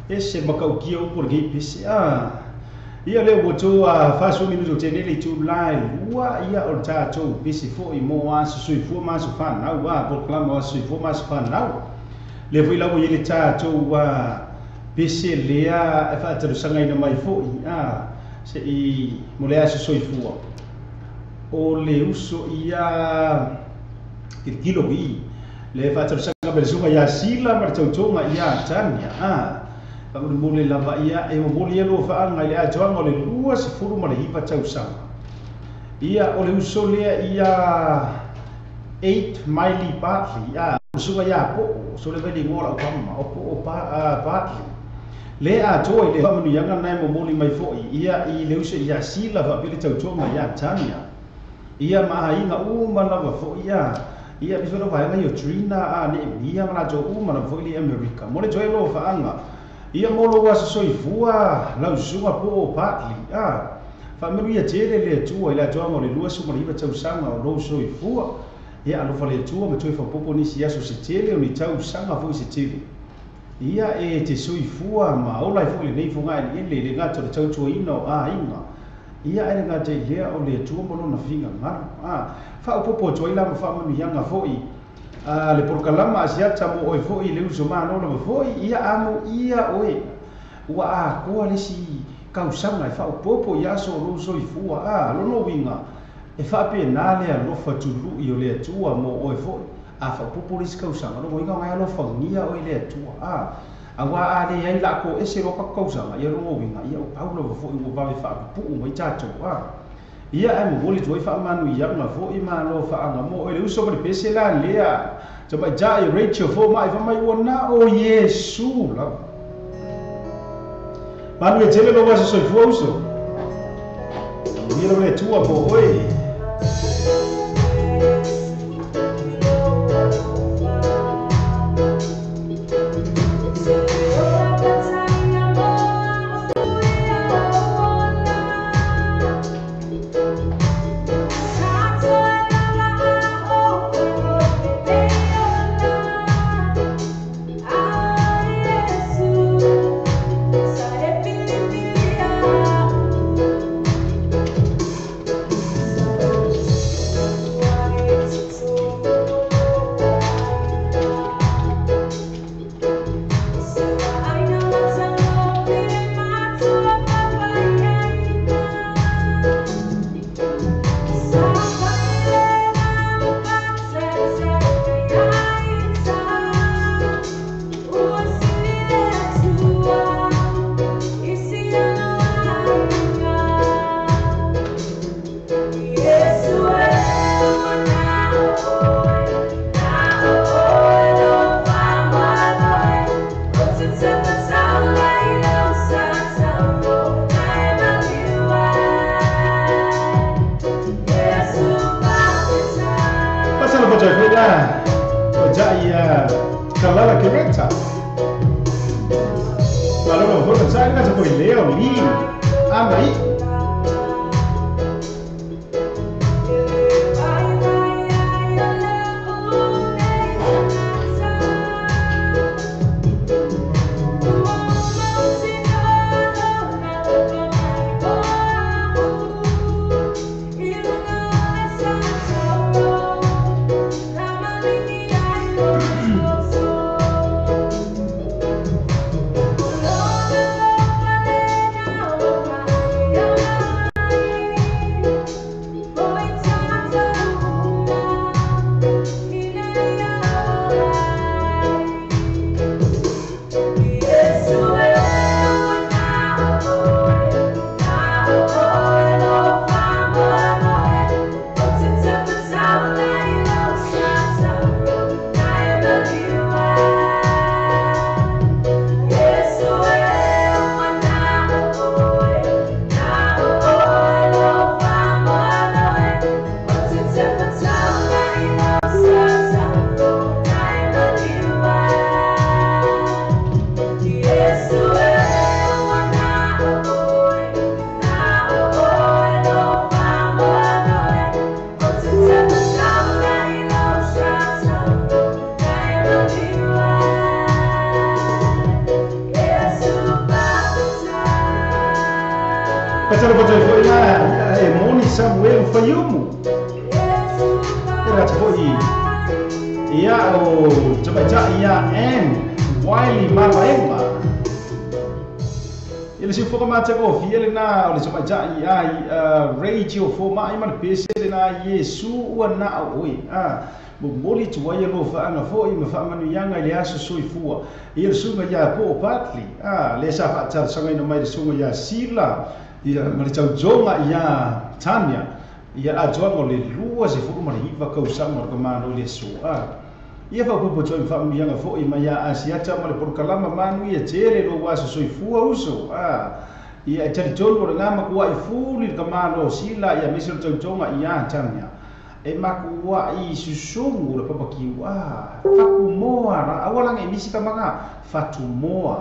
Ese makaukia o por gei pese. Ah. Ia le woto a faso minuto tenele tu lai lua ia o ta to pese fo i mo a sui fo ma so fa na wa por clamo sui fo ma so fa na. Le foi la mo ile ta to wa pese le a fa ta sanga ina mai fo i ah se i mo le a sui fo. O le uso ia kilo i le faatalusaga pelesuga ia Sila ma le tautoga ia Tania a faamolemole lava ia e momoli ia lua faaaga i le atoaga o le 29 tausaga ia o le uso lea ia 8 Miley Bartley a usuga ia po'o so le veligoa lau kama o po'o Bartley le atoa i le faamanuiaga nae momoli mai fo'i ia i le uso ia Sila faapea le tautoga ia Tania ia maaiga uma lava fo'i ia ia biso lo vaega ia Trina a ne ia ma la uma lava fo'i le America mo le toe lo faanga ia mo lo aso soifua lau suga po Bartley a faamanuia tele le Atua i le atoaga o le 29 tausaga o lou soifua ia alofa le Atua ma toe faapopo nisi aso se tele o ni tausaga fo'i se tele ia e te soifua ma ola ai fo'i lenei fogaeliele le gata o le tautuaina o aiga ia e ngā te lea o le Atua ma lona figagalo a faaopopo atu ai la ma faamanuiaga fo'i a le polokalama asiata mo oe fo'i le uso malo lava fo'i ia amo ia oe ua atoa le isi kausaga e faaopopo i aso o lou soifua a lona uiga e faapenā le alofa tulu'i o le Atua mo oe fo'i a faaopopo le isi kausaga lona uiga ogae alofagia oe le Atua a aua a le ai la ko ese ro ka kausaga ia lona uiga ia o pau lava fo'i ua vave faapupuu mai tatou a ia e momoli atu ai faamanuiaga fo'i malo faaaga mo oe le uso ma le pese la lea tamaitai Rachel fo mai fa mai ua na o Iesu lava manu e tele lou aso soifua uso ia lava le Atua mo oe. Kalala Kereta. Malolo holo tsai na tsapo leo li. Amai. Faatalofa foi la e Moni Samuel Faiumu. E rata foi ia o tamaitai ia Ann Wiley Malaema. Ele se foka matagofie lena o le tamaitai ia Radio Fomai ma le pese lena Iesu ua na o oe. Momoli tuai alofaaga foʻi ma faamanuiaga i le aso soifua ia le suga iā po o Bartley lea sa faatalosagaina mai le suga iā Sila ia ma le tautoga iā Tania ia atoaga o le 29 kausaga o le kamano i le aso ia faapupu atu ai ma faamanuiaga foʻi ma iā Asiata ma le polokalama manu ia tele lou aso soifua uso ia e talitonu o lagā makuaʻi fuli le kamano o Sila ia aemaise o le tautoga iā Tania e makuaʻi susugu le papakiu fatumoa la aua laga e misi tamaga fatumoa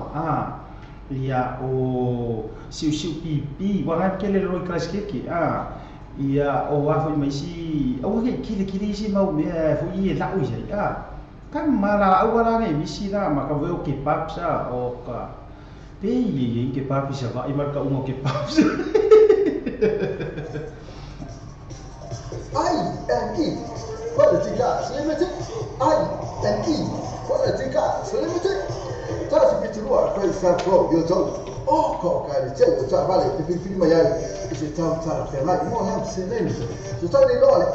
ia o siusiu pipi ua lae kele loi Christ ia o a foʻi maisi aua ke kilekile isi mau mea foʻi e laʻu isai kamala aua laga e misi la ma ka voe o kebabs o ka pe ie ie kebab i savaʻi ma le kaʻuga o kebabs. I&E Quality Cars Limited. I&E Quality Cars Limited. Tasi pitilua Craig South Road yo tau. Oh ko ka le tele ta vale te fili mai ai se tau ta fe mai mo na se le so tau le lo le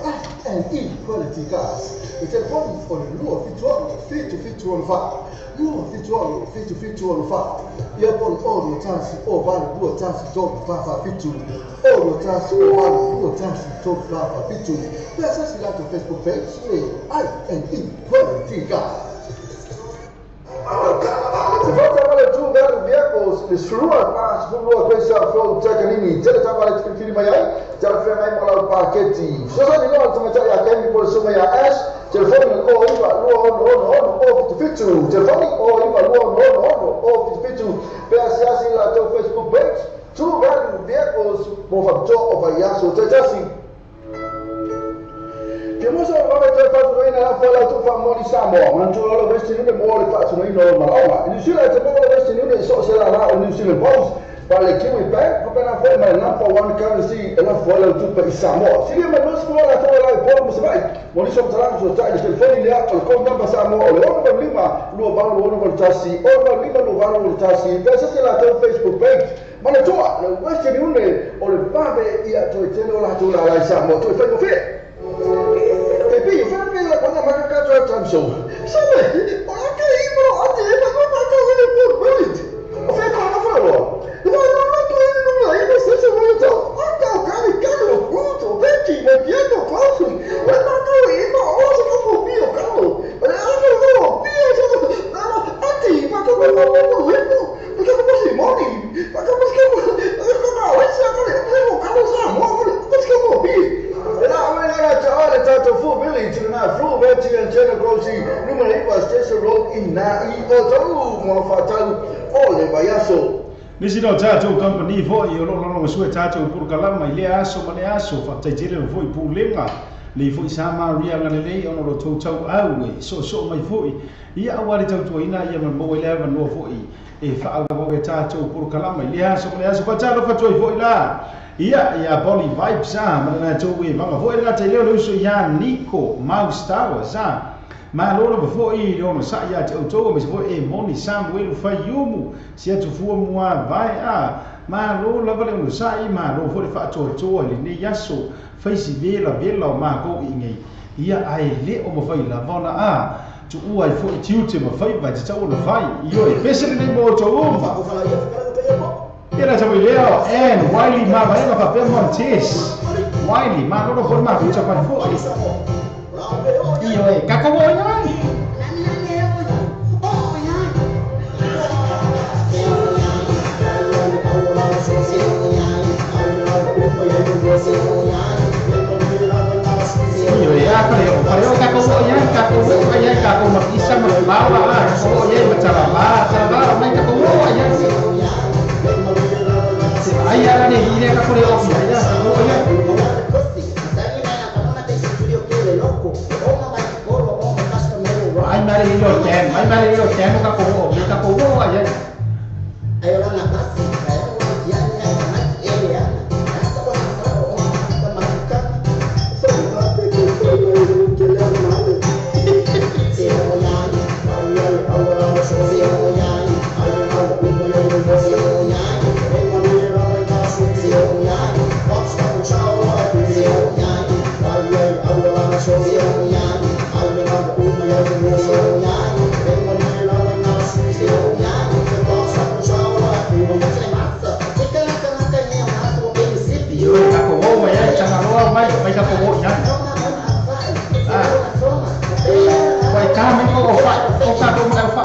I&E Quality Cars. Le telefoni o le 2 7 7 7 4 2 7 7 7 4 ia pol o tasi o vale 2 tasi 3 4 7 o tasi o vale 2 tasi 3 4 7. Pe si lato Facebook page le I&E Quality Cars. Se volta vale tu vero vehicles le srua pas lua questa flow takanini tele tavale fili mai ai tele fe mai mo la paketi so sa ni lo tamatai a kemi por suma ya S telefoni o iva lua ono ono ono o fitu telefoni o iva lua ono ono ono o fitu pe asiasi la teu Facebook page tu vero vehicles mo fa to o vaiaso tetasi. Te mosa o vave te fatunoina la fola tu fa moli Samoa. Mantua lo Western Union mo le fatunoina o malaoga. New Zealand te mo le Western Union so se la la o New Zealand Post. Pa le Kiwi Bank, pa pena fola mai number one currency e la fola tu pa i Samoa. Sili ma nos fola tu la i polo mo se vai. Moli so tala so ta i telefoni lea o le code number Samoa o le ono ba lima lua valu ono valu tasi ono ba lima lua valu ono tasi. Pesa se la tau Facebook page. Manatua le Western Union o le vave ia toe tele o la tu la la i Samoa. Toe whai mo. Pepe, eu fui la quando ma ka tram so. Sabe, o ka i mo a te ma ma ka le por wait. O fe ko na fo lo. No no no no no no i mo se se mo to. O ka ka le ka lo puto, veti mo piano quasi. O ma ka i mo o se ko mo pio ka lo. O le a ko pio so no a ti ma ko mo mo mo mo. Porque como se moni. Ma como se ko ko na o se ka le mo ka lo sa mo mo ko mo pi. Tato Full Village na Full Village and General Grocery numero 9 Station Road in na i o mo fatau o le vaiaso. Nisi no tatou company foi o lo lo sue tatou polokalama i le aso ma le aso faataitele foi pulega le foi sa Maria ngalelei ona lo tautau au e soosoo mai foʻi ia aua le tautuaina ia ma maua i le avanoa foʻi e faaauau e tatou polokalama i le aso ma le aso faatalofa atu ai foʻi la ia ia Bolly Vibes ma lena tou e vaga foʻi le gata i lea o le uso iā Nico Mouse Towers malo lava foʻi le onosaʻi iā te outou aemaise foʻi e Moni Samuelu Faiumu si atufua muavae malo lava le onosaʻi malo foʻi le faatoatoa i lenei aso faisi velavela o makou iigei ia ae lē o mafai lava ona tuua ai foʻi tiute ma faiva e tatau ona fai ioe pese lenei mo outou uma ia la tau i lea Ann Wiley Mavaega faapea Montes Wiley malolo foʻi mafuta mai foʻi ioe kakou o ia ai. Ioe a kaleo kakou o ia kakou o ia kakou makisa mafulawa kakou o ia matalala talala mai kakou o ia. Ai ala ne hile ka kore o ia kakou o ia. Ai mare ilo ten, ai mare ilo ten kakou o kakou o ia. Mai ka ko ia. Ah. Vai ka me ko o fa, o ka ko mo fa.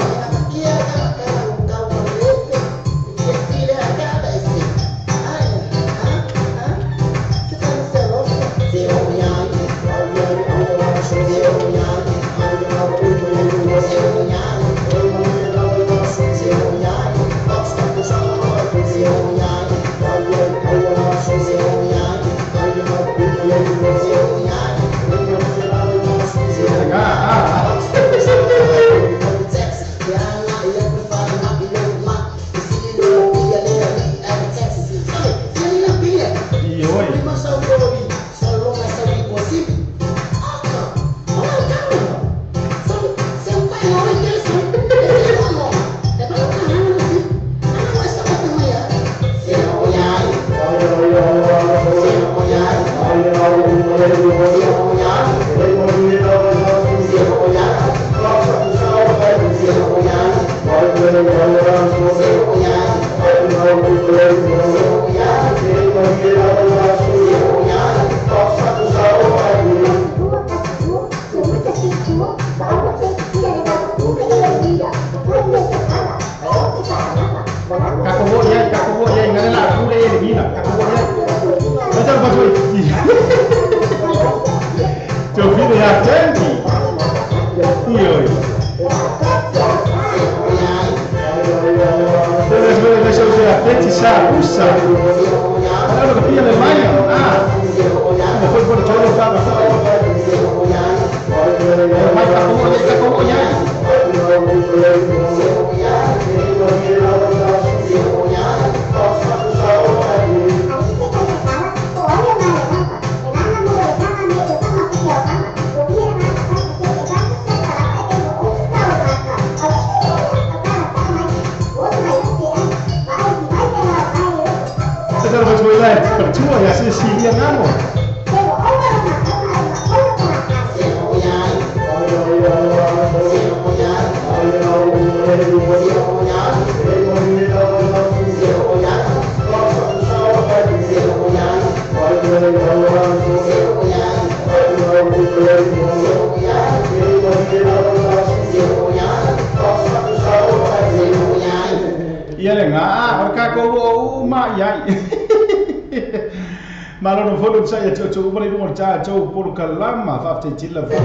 Malo no folo tsa ya tso o le mo tsa tso polo kalama fa te tila fa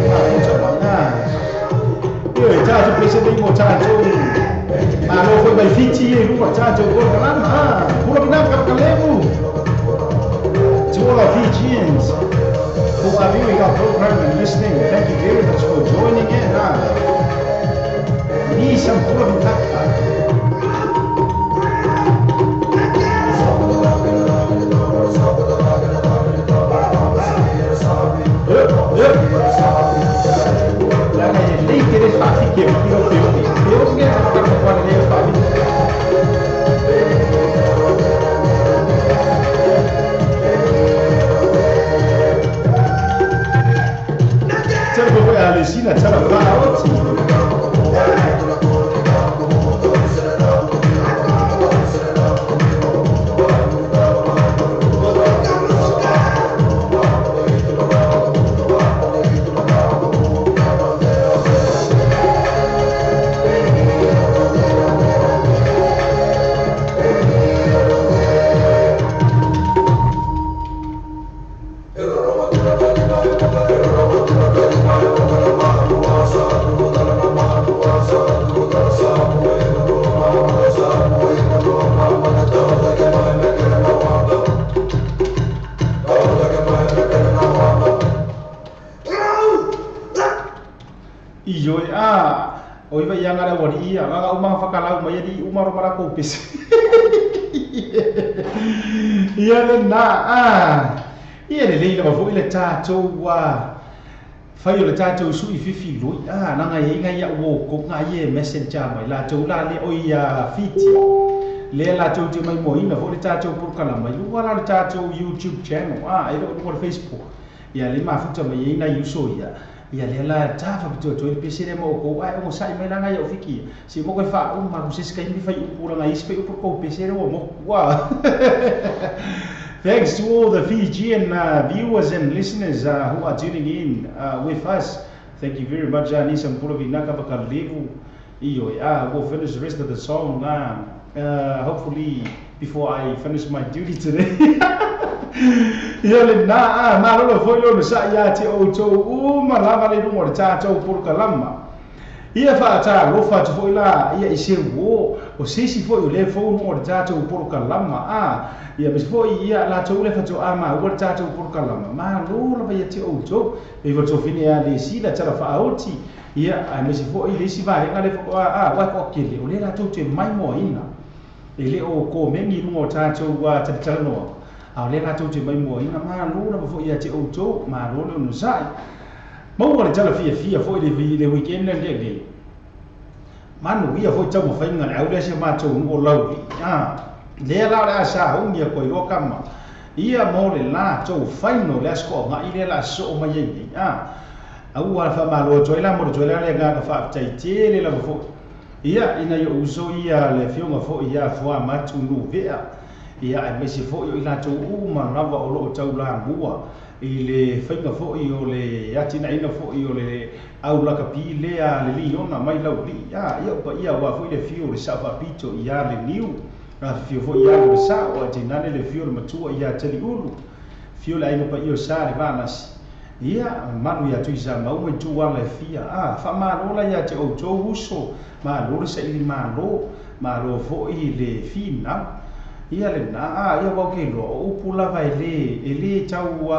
tsa na. Yo tsa tso pese le mo tsa tso. Malo foi mai fiti e lu tsa tso polo kalama. Polo na ka kalemu. To all our Fijians who are viewing our program and listening, thank you very much for joining in. Ni sam polo taka. Ia le na ia le leila foi le tatou fai o le tatou sui fifi loi nanga ia inga ia wo ko nga ia messenger mai la tou la le oi ia fiti le la tou te mai moina foi le tatou purukala mai lua la le tatou YouTube channel e lo le Facebook ia le mafuta mai ia ina uso ia ia le la tafa pitu to le pese le mo ko ai o sai mai langa ia o fiki si mo ko fa o ma se skai mi fai u pura ngai spe u ko pese le mo wa Thanks to all the Fijian viewers and listeners who are tuning in with us. Thank you very much, Nisa Mpula Vinaka. We'll finish the rest of the song hopefully before I finish my duty today. Ia le na malolo foi lo sa ia te o to u malava le lungo le tatou polokalama. Ia fa lo fa foi la ia i se wo o sisi foi o le fo lungo le tatou polokalama a ia mes foi ia la tou le fa to ama o le tatou polokalama ma lo la ia te o to e vo to fini a le si la tala fa oti ia a mes foi le si va le fo a wa ko kele o le la tou te mai mo ina e le o ko mengi lungo tatou wa tala a le latou te mai mua ina malo lava foi ia te outou malo le onosai maua le tala fiafia foi le weekend le le manu ia foi taumafaiga le au lea sia matou nuu o lauli lea la o le a saaugi a koiloa kama ia mo le latou faino le aso ko'oga'i lea la soo mai ai nei aua faamalo atu ai la mo le toe la le agaga faafetaitele lava foi ia ina ia uso ia le afioga foi ia foa matu nuvea ia ai mese foi o latou uma lava o loo taulamua i le faiga foi o le atinaina foi o le au lakapi lea le liona mai lauli ia upa ia ua foi le fio le sao faapito ia le niu afifio foi ia le sao atinane le fio le matua ia taliulu fio le aiga paia o sa le valasi ia malu ia tuisa mauma i tuala e fia faamalo la ia te outou uso malo le saili malo malo foi le finau ia le na ia wau ke loa o upu lava e le tau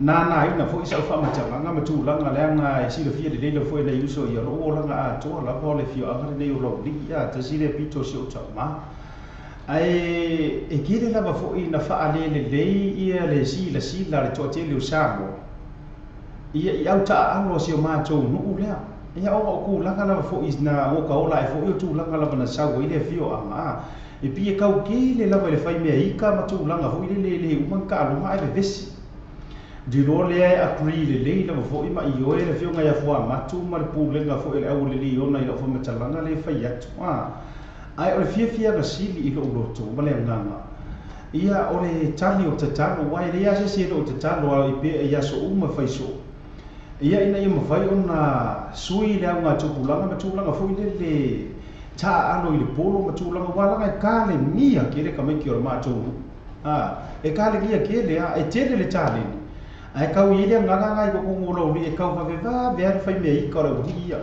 nā ina foi sau whaamatalaga ma tulaga leaga e silafia lelei lau foi nai uso ia lou olaga atoa lava o le fioaga lenei o laulii tasi lea pito o si ou taumā ae e kele lava foi na faalelelei ia le silasila le toatele o Samoa ia i au taaalo o si o matou nuu lea ia o o kulaga lava foi na o ka ola e foi o tulaga lava na sau ai le fioaga e pie kau kele lava le fai mea ika ma tulaga foi le le uma ka aluma ai le vesi di lo le agree le le lava foi ma i oe le fioga ia fua matu ma le pulega foi le au le liona i lau faamatalaga le fai atu ai o le fiafia gasili i lou loto ma le agaga ia o le tali o tatalo uae le ia se se lou tatalo a i pea ia so uma fai so ia ina ia mafai ona sui le auga tupulaga ma tulaga foi le taaalo i le polo ma tulaga ua laga e kalegia kele kamaiki o le matou e kalegia kele e tele le taleni ae kau i le agaga i kokogo lauli e kau vavevave a le fai mea ika o le aualii ia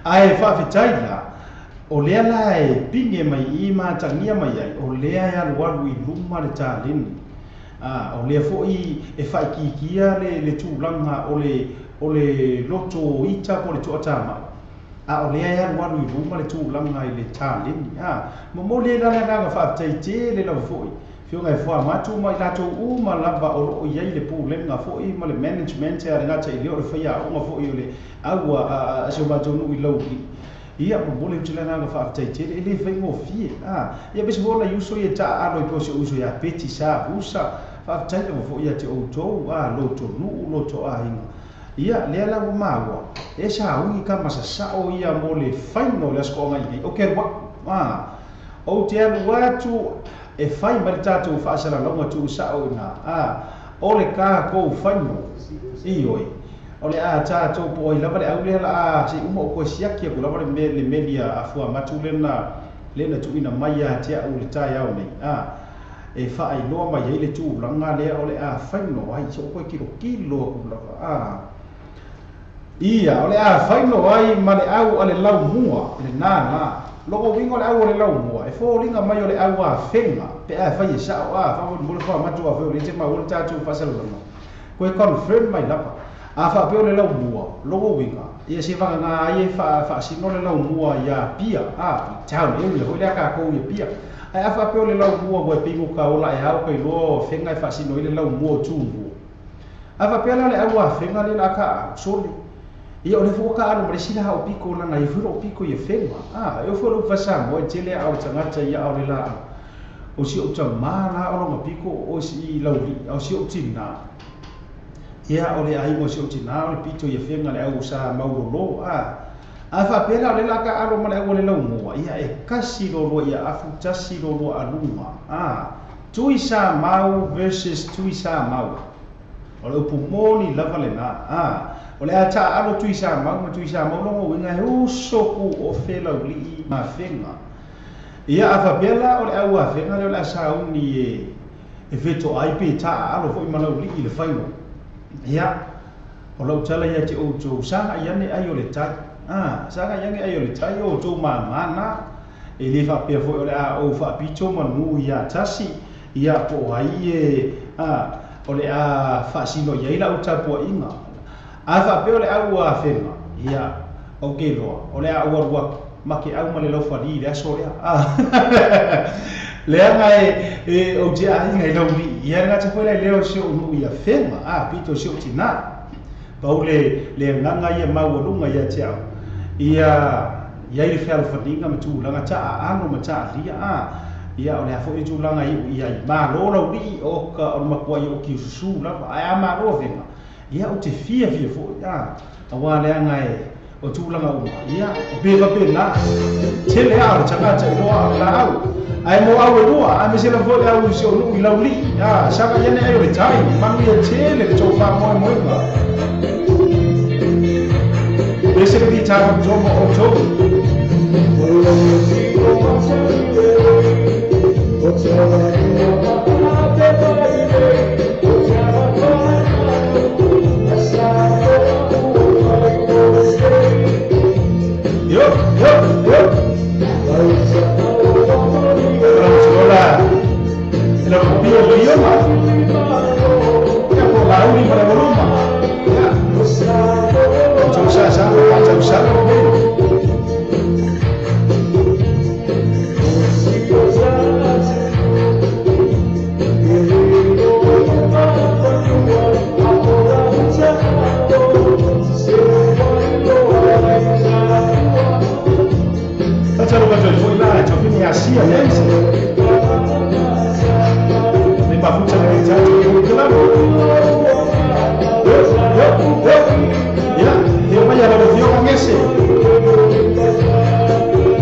ae faafetai la o lea la e pige mai i matagia mai ai o lea e alualu i luma le taleni o lea foi e faaikiikia le tulaga o le loto ita po le toatamai a o lea e alualu i luma le tulaga i le taleni momoli ai la le agaga faafetaitele lava foi fioga e foa matu ma i latou uma lava o loo i ai le pulega foi ma le management a le gata i lea o le faiaoga foi o le au a si o matou nuu i laulii ia momoli atu le agaga faafetaitele e lē faigofie ia pese foi ona uso ia taaalo i po o se uso ia peti sa usa faafetai lava foi ia te outou loto nuu loto aiga ia lea la ua maua e saugi ka masasao ia mo le faino o le aso ko'oga i nei o ke alu ou te alu atu e fai mai le tatou faasalalauga tuusao ina o le kakou faino ioi o le a tatou po oi lava le au lea la se uma o koe siaki aku lava le meli a fua matu lena tuuina mai ia te au le taeao nei e faailoa mai ai le tulaga lea o le a faino ai se o koe kilokilo aku lava ia o le a faino ai ma le au a le laumua le nā logo wingo le au o le laumua e foliga mai o le au afega pe a fai e sao faamolemole fua matu a fai o le te maua le tatou faasalalaga koe confirm mai lava a faapea o le laumua logo winga ia se vagaga ai e faasino le laumua ia pia town area foi lea kakou ia pia ae a faapea o le laumua ua e peigo ka ola e ao kailoa o fega e faasino ai le laumua o tumua a faapea la le au afega le la ka soli ia o le fua ka alu ma le sila hao piko lana i fua o piko ia fega e o fua lou fasamoa e tele a o le tagata ia ao le laau o si ou tamā la o loga piko o si laulii o si ou tinā ia o le aiga o si ou tinā o le pito ia fega le au sa maulolo A faapea la o le la taalo ma le au le laumua, ia e kasi lolua ia afu tasi lolua aluga. Tui Sa Mau versus Tui Sa Mau. O le upu moni lava lena. O le a taalo Tui Sa Mau ma Tui Sa Mau logo uiga e uso ku o felaulii ma afega. Ia a faapea la o le au afega lea o le a sauni e fetoai pe taaalo foi ma laulii i le final. Ia, o lau tala ia te outou saga i ane ai o le tai. Saga i ane ai o le tai o outou mamana. E le faapea foi o le a ou faapito manu ia tasi. Ia po o ai e o le a faasino i ai lau tapuaiga. A faapea o le au afega, ia, ou te iloa, o le a ou alu atu ma ke au ma le laufali i le aso lea. Leaga e ou te aiga i laulii. Ia le gata foi la i lea o si ou nuu i Afega, pito si ou tinā. Pau le agaga ia maualuga ia te au. Ia iai le fealofaniga ma tulaga taaano ma taalia. Ia o le a foi tulaga iu i ai. Malo laulii o ka o le matua i o kiususu lava. Ae a malo afega, ia ou te fia fia foi. Auā leaga e o tulaga uma. Ia, e pe faapena. Tele a o le tagata i loa o laau. Ae mo au e lua, aemaise lava foi le au i si ou nuu i laulii. Saga i ane ai o le tai, manuia tele le tou faamoemoega. Ese le guitarra tomo outou. Yo, yo, yo. Hola. La copia o idioma. Ya por la uni para voluma. Ya. Sa sa sa sa. Asia nens. Le mafuta le tatu ke la. Yo, yo, yo. Ya, yo vaya la vio con ese.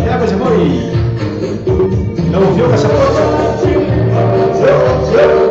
Ya que se voy. La vio que se porta. Yo, yo.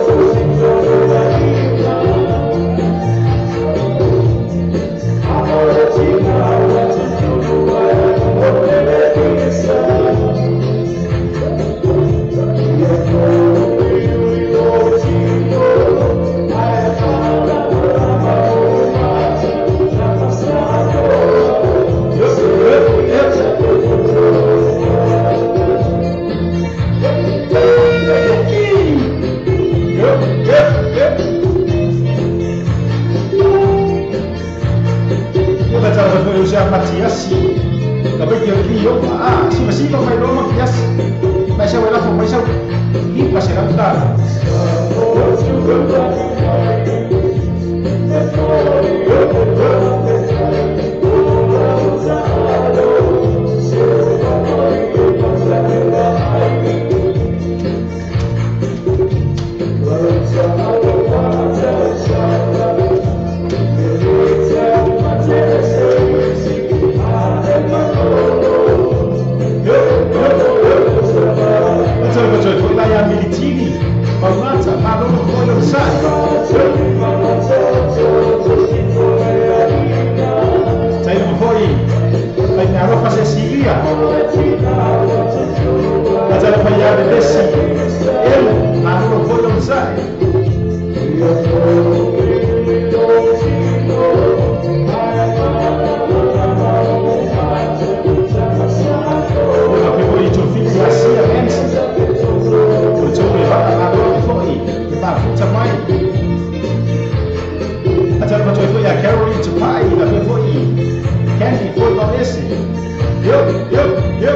Yo, yo, yo.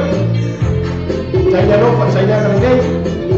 Saya lupa, saya akan lagi.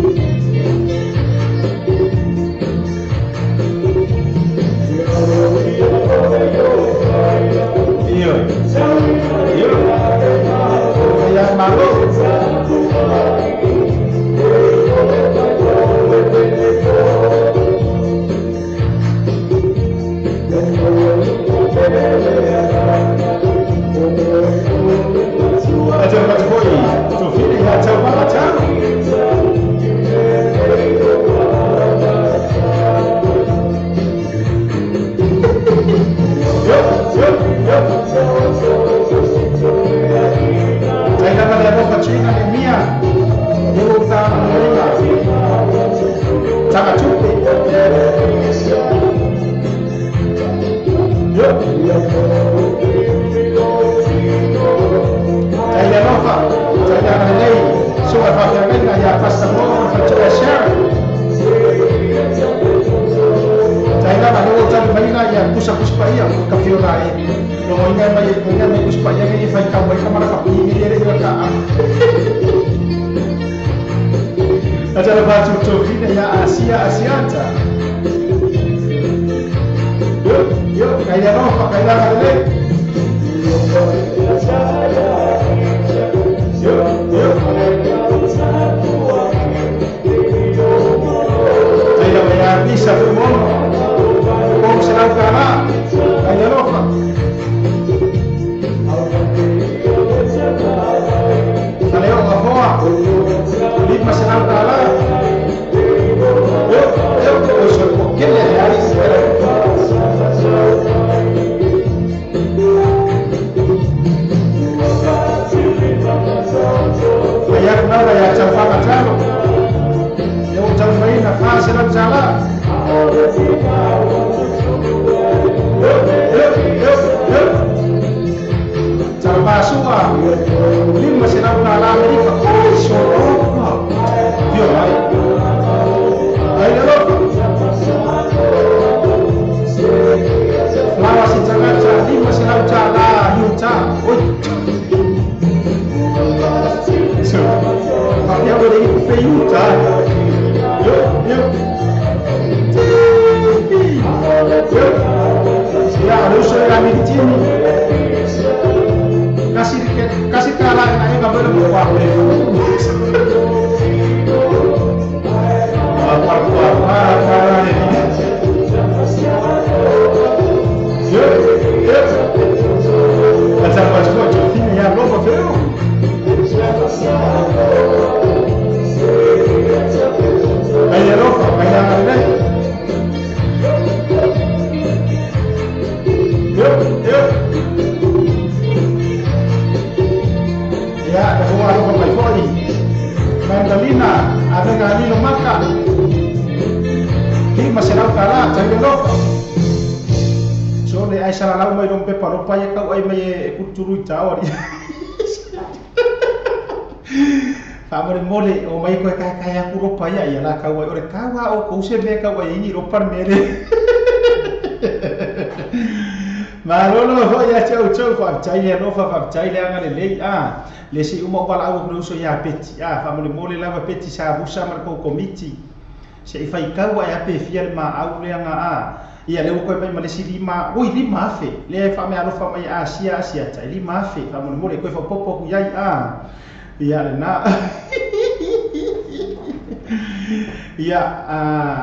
pusa pusa pa ia ka fiona e no inga mai inga mai pusa pa ia ngi fai ka mai ka mara ka pi ngi re ka a ba tu to fina ya asia asiata yo yo kai ya no kai la le yo yo kai la ya pisa mo como será o cara kai la lofa Saleo afoa lima será o cara yo soy porque le Mole o mai koe kai kai aku ropa ia ia la kau ai ore kawa o kou se me kau ai ni ropa mere Malolo ho ia chau chau fa chai le no fa chai le anga le lei a le si uma o la au no ia peti a fa mole mole lava peti sa busa mar ko komiti se i fai kau ai a pe fia ma au le anga a ia le ko mai male si lima oi lima fe le fa me alofa mai asia asia chai lima fe fa mole mole ko fa popo ku iai a ia le na ia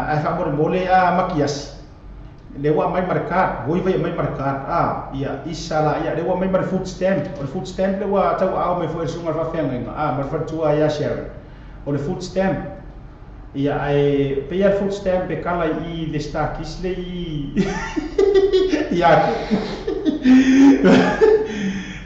a fa mole mole a makias lewa mai markat voi vai mai markat a ia isala ia lewa mai mar food stamp o food stamp lewa tau au mai foi sunga fa fenga a mar fa tua ia share o le food stamp ia ai pe ia food stamp e kala i le stakis le i ia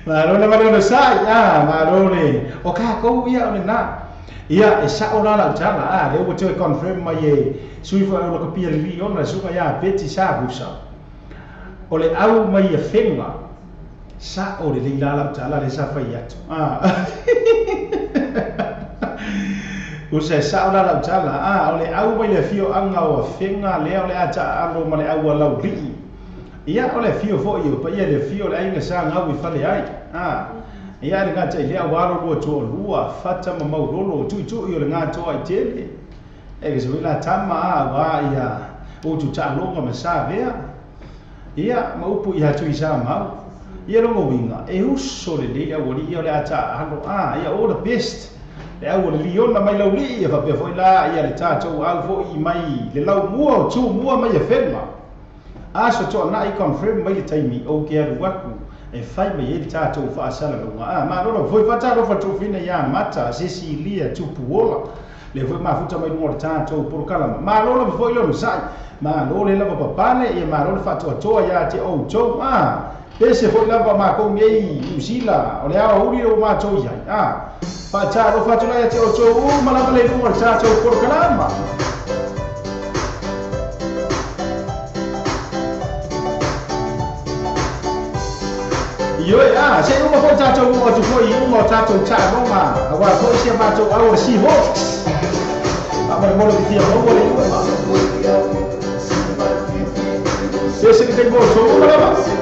Marone marone sai a marone o ka ko ia o le na ia e sa o la la tala a le o te confirm mai e sui fa o kopia li ona suka ia peti sa busa o le au mai e fenga sa o le la la tala le sa fai atu a o se sa o la la tala a o le au mai le fio anga o fenga le o le ata alo ma le au lau li ia o le fio foi o pa ia le fio le ainga sa ngau i fale ai a ia le ngata ile awaro lua to lua fata ma maulolo tu tu i le ngata ai tele e ke se la tama a wa ia o tu ta longa ma sa vea ia ma upu ia tu isa mau ia longo winga e uso le le ia wali ia le ata halo a ia all the best le au le liona mai lauli ia fa pe foi la ia le ta to au foi mai le lau mua tu mua mai e fenga aso to na i confirm mai le taimi o ke alu aku e fai mai e tatou faasala luga a malolo foi fatalo fatofina ia mata Cecilia Tupuola le foi mafuta mai luga o le tatou polokalama malolo foi lona sai malo le lava papale ia malo le faatoatoa ia te outou a pese foi lava makou nei Niu Sila o le aoauli o matou iai a faatalo fatula ia te outou uma lava le luga o le tatou polokalama. Io a se uma foi tatou uma tu foi uma tatou taloga agora foi se matou au o si hox a mar molo dia mo le uma se se le mo so lava.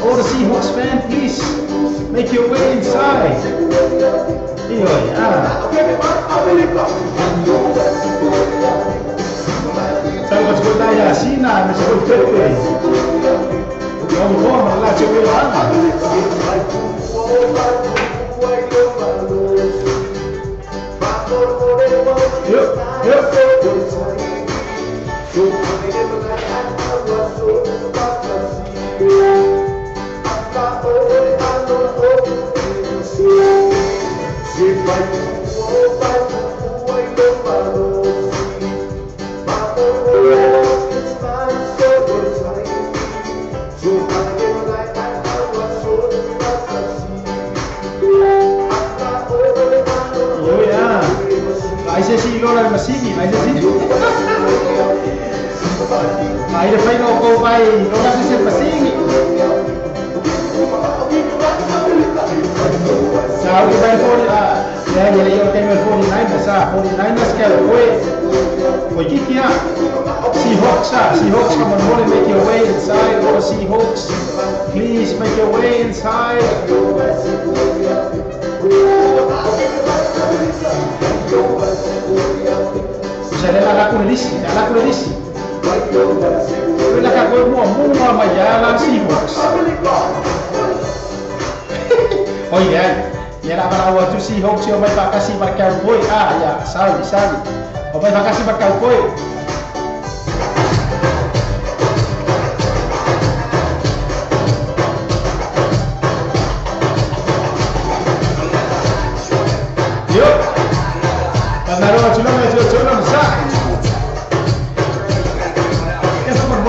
All the Seahawks fan, please make your way inside. Seahawks, come on, want to make your way inside. All the Seahawks, please make your way inside. Oh yeah, Seahawks, you might cowboy. Ah yeah, sorry. O may makasi cowboy.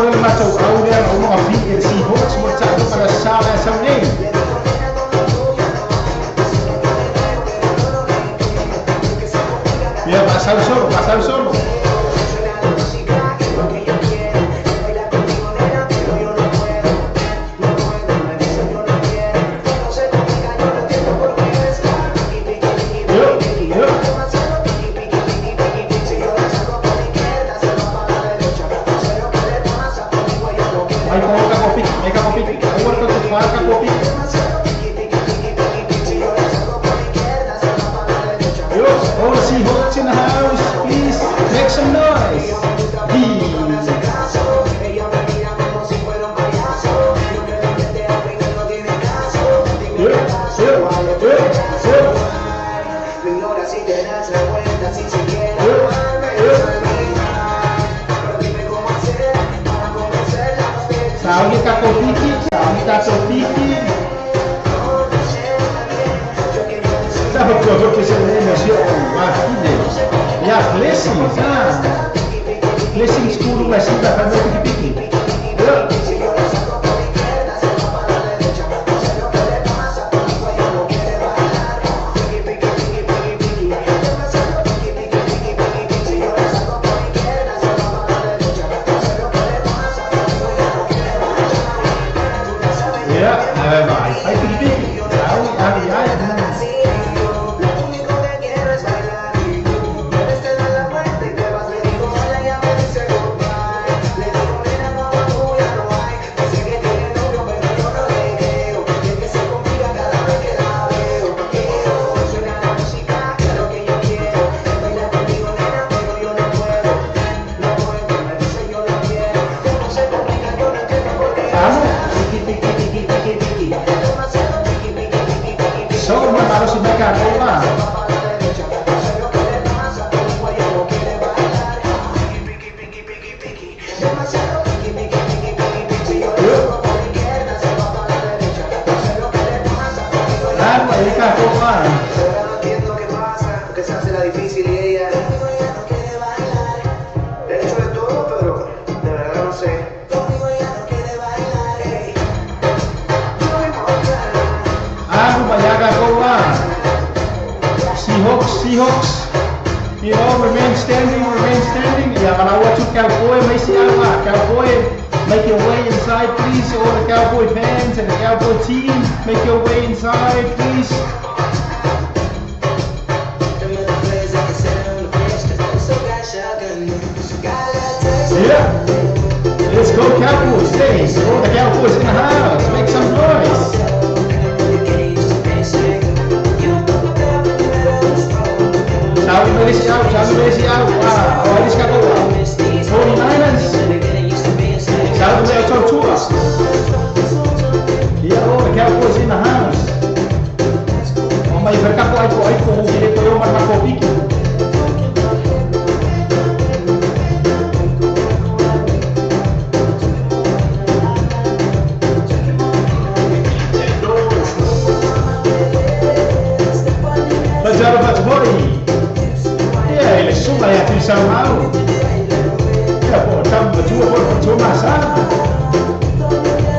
le matou au lea na uma fi e le Seahawks mo le taaloga le Aso Sa le aso nei. Ia faasau solo, faasau solo. Yo, yo. Mai ko ka kopi, mai ka kopi. Ai war ka ko fa ka kopi. Yo, all the Seahawks in the house, please make some noise. Yo, yo, yo, yo. Yo, yo. Sauni ka kopiki, sauni tatou piki. Sa ko ko se le mo si o wa fine. Ya blessings, ah. Blessings kulu ma si ta fa mo piki piki. Yo. Ya, vai, vai piki piki. Sauni ali ai. Amo. So, ma si meka ko ma. Yo. Amo e ka ko ma. Amo mayaga ko ma. Seahawks, Seahawks. You know, remain standing, remain standing. Yeah, but I want to cowboy, may si awa. Cowboy, make your way inside, please. All the cowboy fans and the cowboy team, make your way inside, please. Yeah. Let's go Cowboys, hey. All the Cowboys in the house, make some noise. Saudi Malaysia out, Saudi Malaysia out. Ah, oh, this ka ko. 49ers. Saudi Malaysia Tour. Yeah, all the Cowboys in the house. Oh, may berkat ko ay ko ay ko kile ko yung marmakopiki. Pajaro Patboi. Yeah, ele suma ya tu samau. Ya po tam tu po tu masa.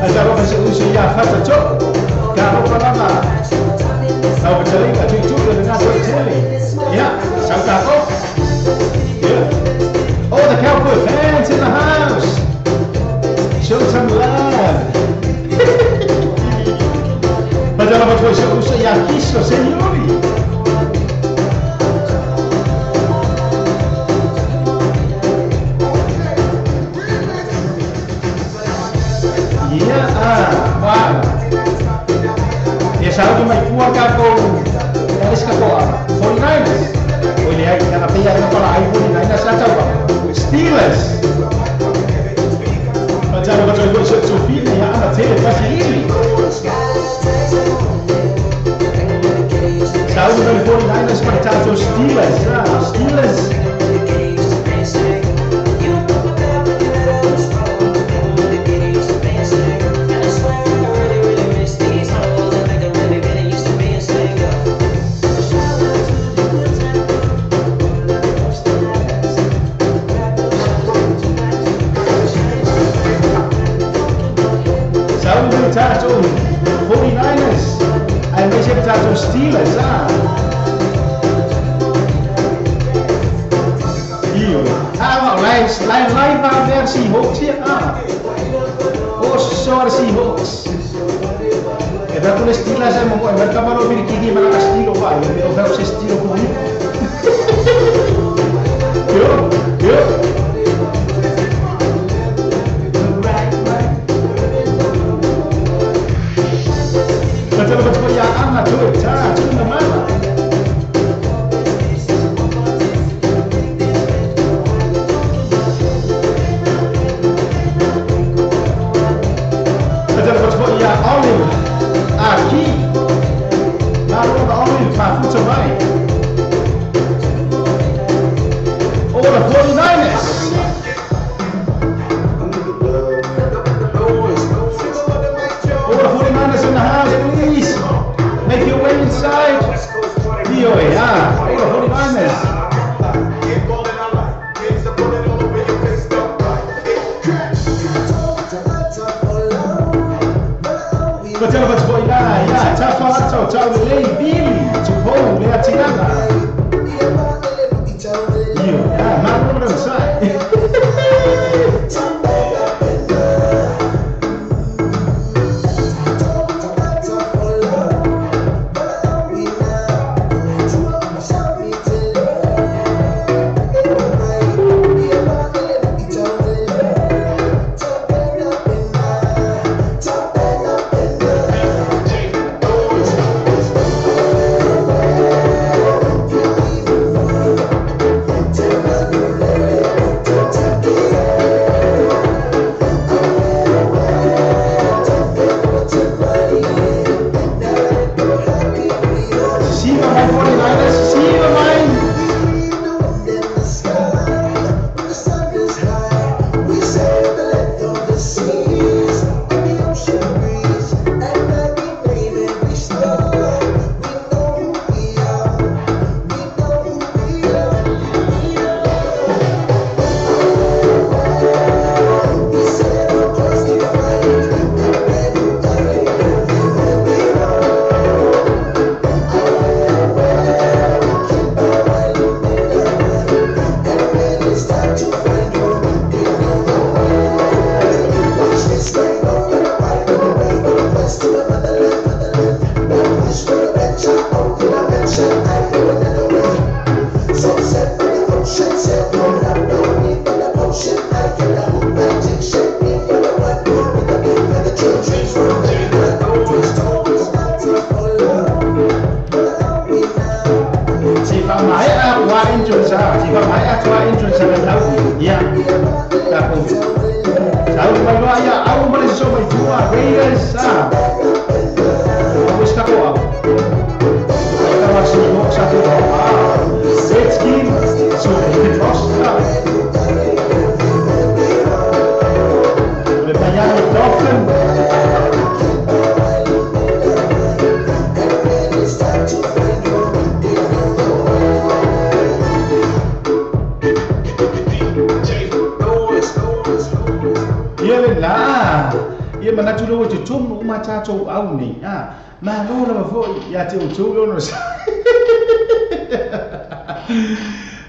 Ajaro pa usu ya fata cho. Karo pa lama. Tau tele ka tu tu le na to tele. Yeah, sauta ko. Yeah. All the cowboy fans in the house. Show some love. Pajaro pa usu ya kiso signori. Yeah, ah, wow. Ya sabi may kuha ka ko. Alis ka ko, ah, 49ers. O ile ay nakapiya na pala ay 49ers sa tao ba? Steelers. Pajaro pa ko sa Sofia ya ana tele pasili. Sabi may 49ers pa tato Steelers. Ah, Steelers. le tatou 49ers, aemaise le tatou Steelers a. Io, a ma lai lai lai ma ver Seahawks ia a. O so Seahawks. E va con le Steelers e mo e va kamaro birikini ma la stilo va, e o va se stilo con. Yo, yo.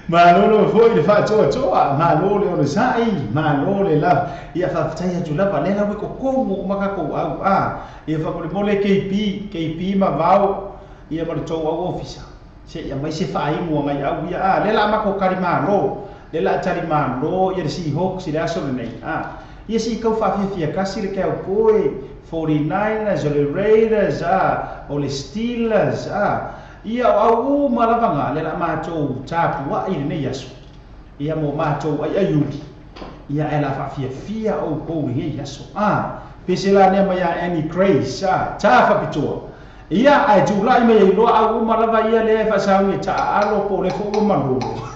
Malo foi le faatoatoa, malo le ona sa'i, malo le lava. Ia faafetai atu lava lea ua kokomo uma tatou au a. Ia faamolemole KP, KP ma vao, ia ma le tou au ofisa. Se ia mai se faaimu agai au ia a. Lea la makou kalimalo, lea la talimalo ia le Seahawks i le aso lenei a. Ia se i kau faafiafia kasi le Cowboy, 49ers, o le Raiders a, o le Steelers a. Ia o au uma lavaga le la matou tapua'i lenei aso. Ia mo matou aiaiuli. Ia e la faafiafia oukou lenei aso. A, pese la nea mai a Annie Grace a, tafapitoa. Ia ae tula'i mai ai loa au uma lava ia lea e faasauni e taaalo po o le fo'u malolo.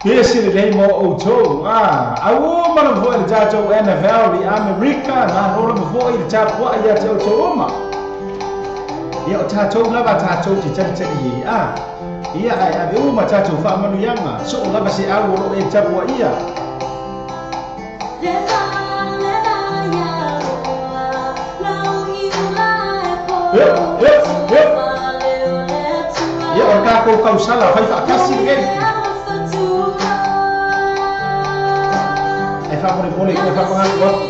Pese lelei mo outou. A, au uma lava fo'i le tatou NFL i Amerika, malo lava fo'i le tapua'i ia te outou uma. Ia o tatou lava tatou te talitali e a. Ia ae ave uma tatou faamanuiaga, so o lava se au o loo e tapuaia. tatou tausala fai faatasi lenei. Ai faamolemole e faapagatu atu.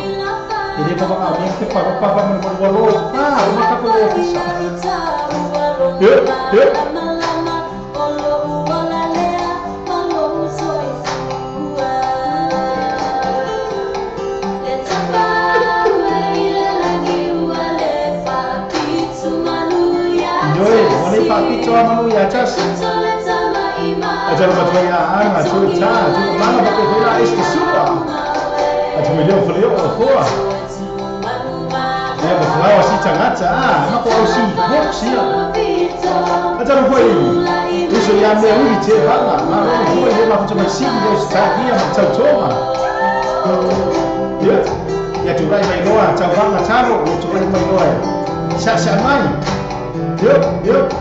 E le papagaonia te papa faamolemole ua lo pa uma tatou ofisa. Ia, ia. Faapito manu ia tasi. Atalo matua ia anga, tu ta, tu mana pa te hela este sua. Atu me leo fale o foa. Ia ma falawa si tangata, ma ko au si box ia. Atalo foi. Uso ia me uri te hanga, ma ro foi he ma futa mai si o sta ia ma tau toma. Ia. Ia tu rai mai loa, tau vanga taro, tu rai mai loa. Sa sa mai. Yep, yep.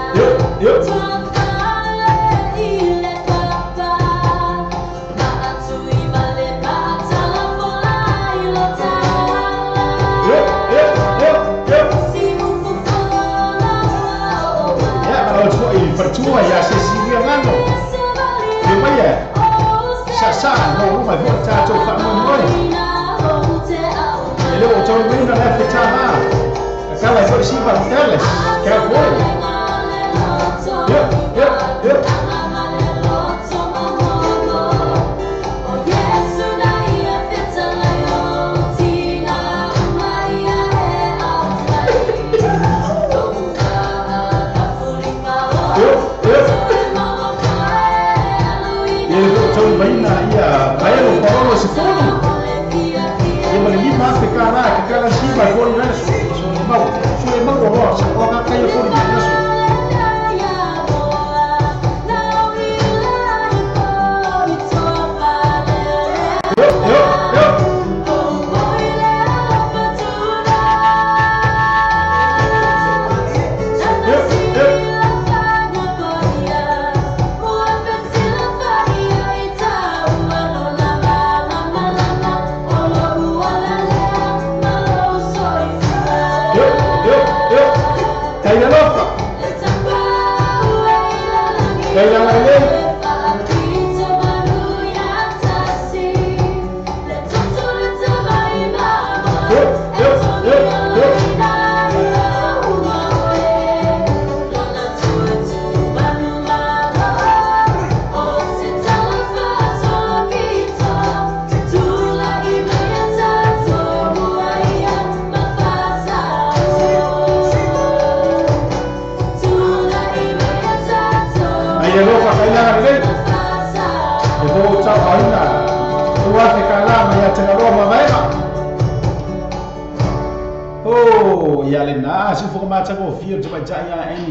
Yep, yep. Yep, yep, yep, yep. Ja, maar dat is for ia Cecilia Ngano. Ia mai e. Sa sa no uma foi tatou faamoemoe. E le o tau maina le fetaga. Akala foi siva teles. Cowboy. Yep, yep, yep.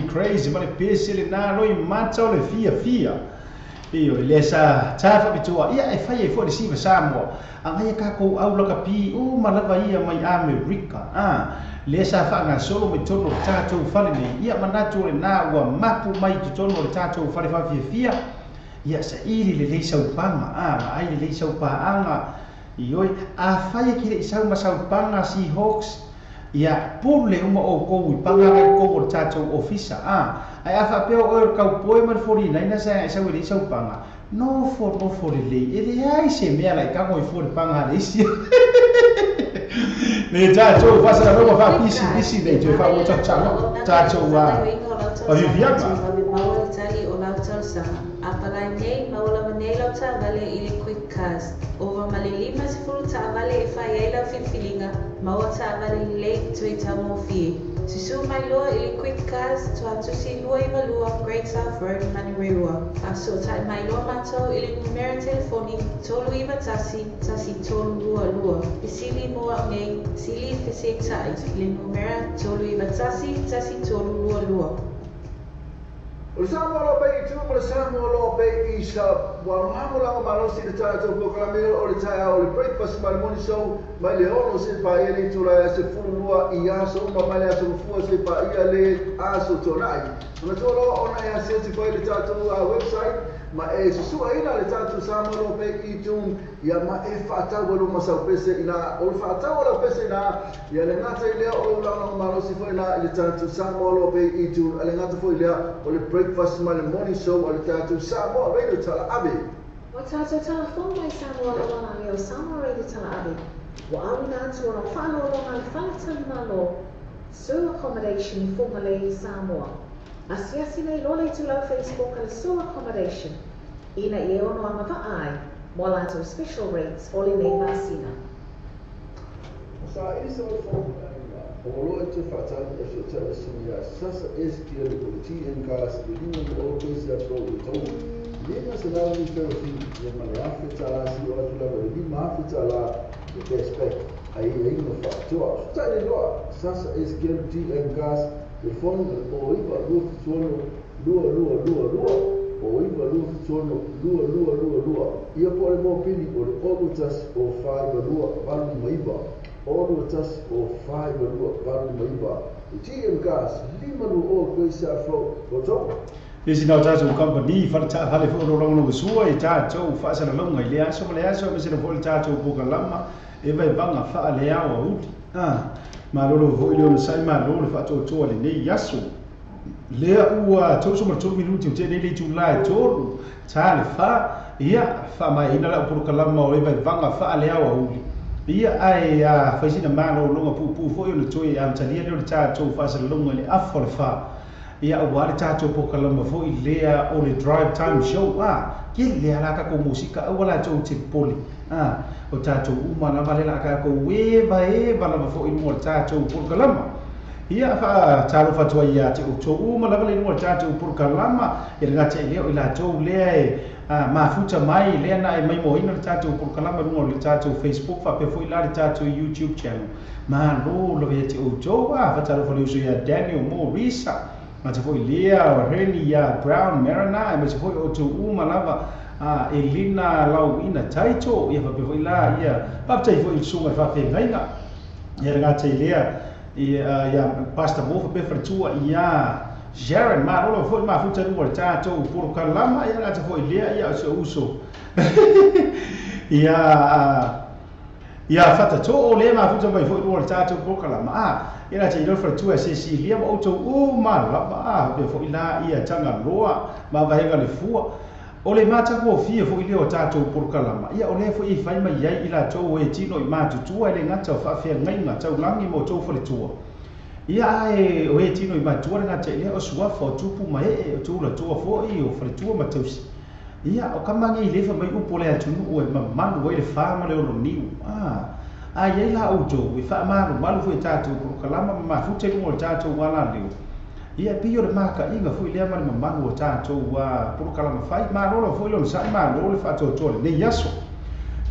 Crazy, ma le pese le nā loi mata o le fia fia. Io le sa tafa pitoa ia e fai e fo le siva Samoa. Anga ia kako au laka pi o malava ia mai Amerika. Le sa whaanga solo me tono tātou fale nei. Ia manatu le nā ua mapu mai te tono le tātou fale whawhia fia. Ia sa ili le lei saupanga. Ma ai le lei saupaanga. Ioi a whai e kire i sau masaupanga Seahawks. Ia pule uma o kou i panga ngai kou o le tātou ofisa. Ai a whapea o e kaupoe ma le forina ina sa ai sau e lei saupanga. Nofo nofo le lei. E le ai se mea lai kango i fo le panga le isi. Le tātou whasara roa wha pisi pisi nei te wha o tātou tātou a viviama. Apalai nei, maula nei lau taavale i le Quick Cars. Ova ma le 50 taavale e fai ai lau filifiliga, maua taavale lelei toe taugofie. Susu mai loa i le Quick Cars, Tuatusi 292 Great South Road, Manurewa. Faasootai mai loa matou i le numera telefoni 391 1322. Fesili mo au nei, sili fesetai i le numera 391 1322. O le Samoa loa pei i tu ma le Samoa loa pei i sa warohamo langa malosi le tātou polokalame o le taeao o le breakfast ma le morning show mai le 6 se paia le itula e aso 12 i aso uma mai le aso mafua se paia le aso tonai. Manatua loa ona e asiasi fai le tātou website Ma e susuaina le tatou Samoa Loa Bank e-Tune ia ma e faatau ai luma sau pese ina o le faatau o lau pese ina ia le gata i lea o lou lagolago malosi foi la i le tatou Samoa Loa Bank e-Tune a le gata foi lea o le breakfast ma le morning show a le tatou Samoa Radio Talaave. Ua tatou talafou mai Samoa Loa Lagi o Samoa Radio Talaave, ua auina atu ona faaaloaloga a le Faletalimalo Sur Accommodation i Fugalei i Samoa. Asiasi nei loa le itulau Facebook a le Sur Accommodation ina ia ono agavaa ai mo a latou special rates o lenei masina. Sa ili se o fou o lo e te whaatani e whita e sini a sasa SQL o le TN Gas le lima mo o pese a pro o tau. Lima se lau ni feo fi ia ma le afe tala si o atu lava le lima afe tala le cashback ai e ino whaatua. Suta le loa sasa SQL TN Gas telefoni le o iwa lua fituono lua lua lua lua o iwa lua fituono lua lua lua lua. Ia po le mōpili o le olu tasi o whaiwa lua valu maiwa. Olu tasi o whaiwa lua valu maiwa. TM Gas lima lua o koe sa flow o tau. Le si nau tatou company fale fo ro ro sua e tatou faasalalauga i le aso ma le aso ma se fo le tatou pokalama e vai vanga fa le ao uti malolo foi le ona sai malo le faatoatoa lenei aso lea ua toso ma tolu minuti o te nei le itulā e tolu ta le fa ia faamaeaina lau polokalama o e vaivanga faaleao auli ia ae faisina malologa puupuu foi ona toe amatalia lea o le tatou faasalalauga i le afa o le fa ia ua le tatou polokalama foi lea o le drive time show ke lea la takou musika aua latou te popole o tatou uma lava le la takou eva lava foi luga o le tatou polokalama ia faatalofa atu ai ia te outou uma lava le luga o le tatou polokalama e le gata i lea o i latou lea e mafuta mai lea na e maimoaina le tatou polokalama luga o le tatou Facebook faapea foi la le tatou YouTube channel malo lava ia te outou faatalofa le uso ia Daniel Morisa ma te foi lea o Reni ia Brown Marina e ma te foi outou uma lava Elina Lauina Taito ia faapea foi la ia faafetai foi i le susuga i faafeagaiga ia le gata i lea ia Pastor Mo faapea faletua ia Sharon malolo foi mafuta luga o le tatou polokalama ia le gata foi lea ia o se uso ia fatatoo lea mafuta mai foi luga o le tatou polokalama ia la te ilo faletua e Cecilia ma outou uma lava faapea foi la ia Tagaloa ma vaega le fua o le matagofie foi lea o tatou polokalama ia o lea foi e fai mai ai i latou e tino i matutua e le gata o faafeagaiga taulagi ma outou faletua ia ae o e tino i matua le gata i lea o suafa o tupu ma ee o tulatoa foi o faletua ma tausi ia o kamagi i lefa mai upu o le atunuu e mamalu ai le fa ma le oloniu a iai la outou e faamalumalu foi e tatou polokalama ma mafuta i luga o le tatou alaleo ia pei o le makaiga foi lea ma le mamalu o tatou polokalama fai malolo foi lona sa'i malo le faatoatoa lenei aso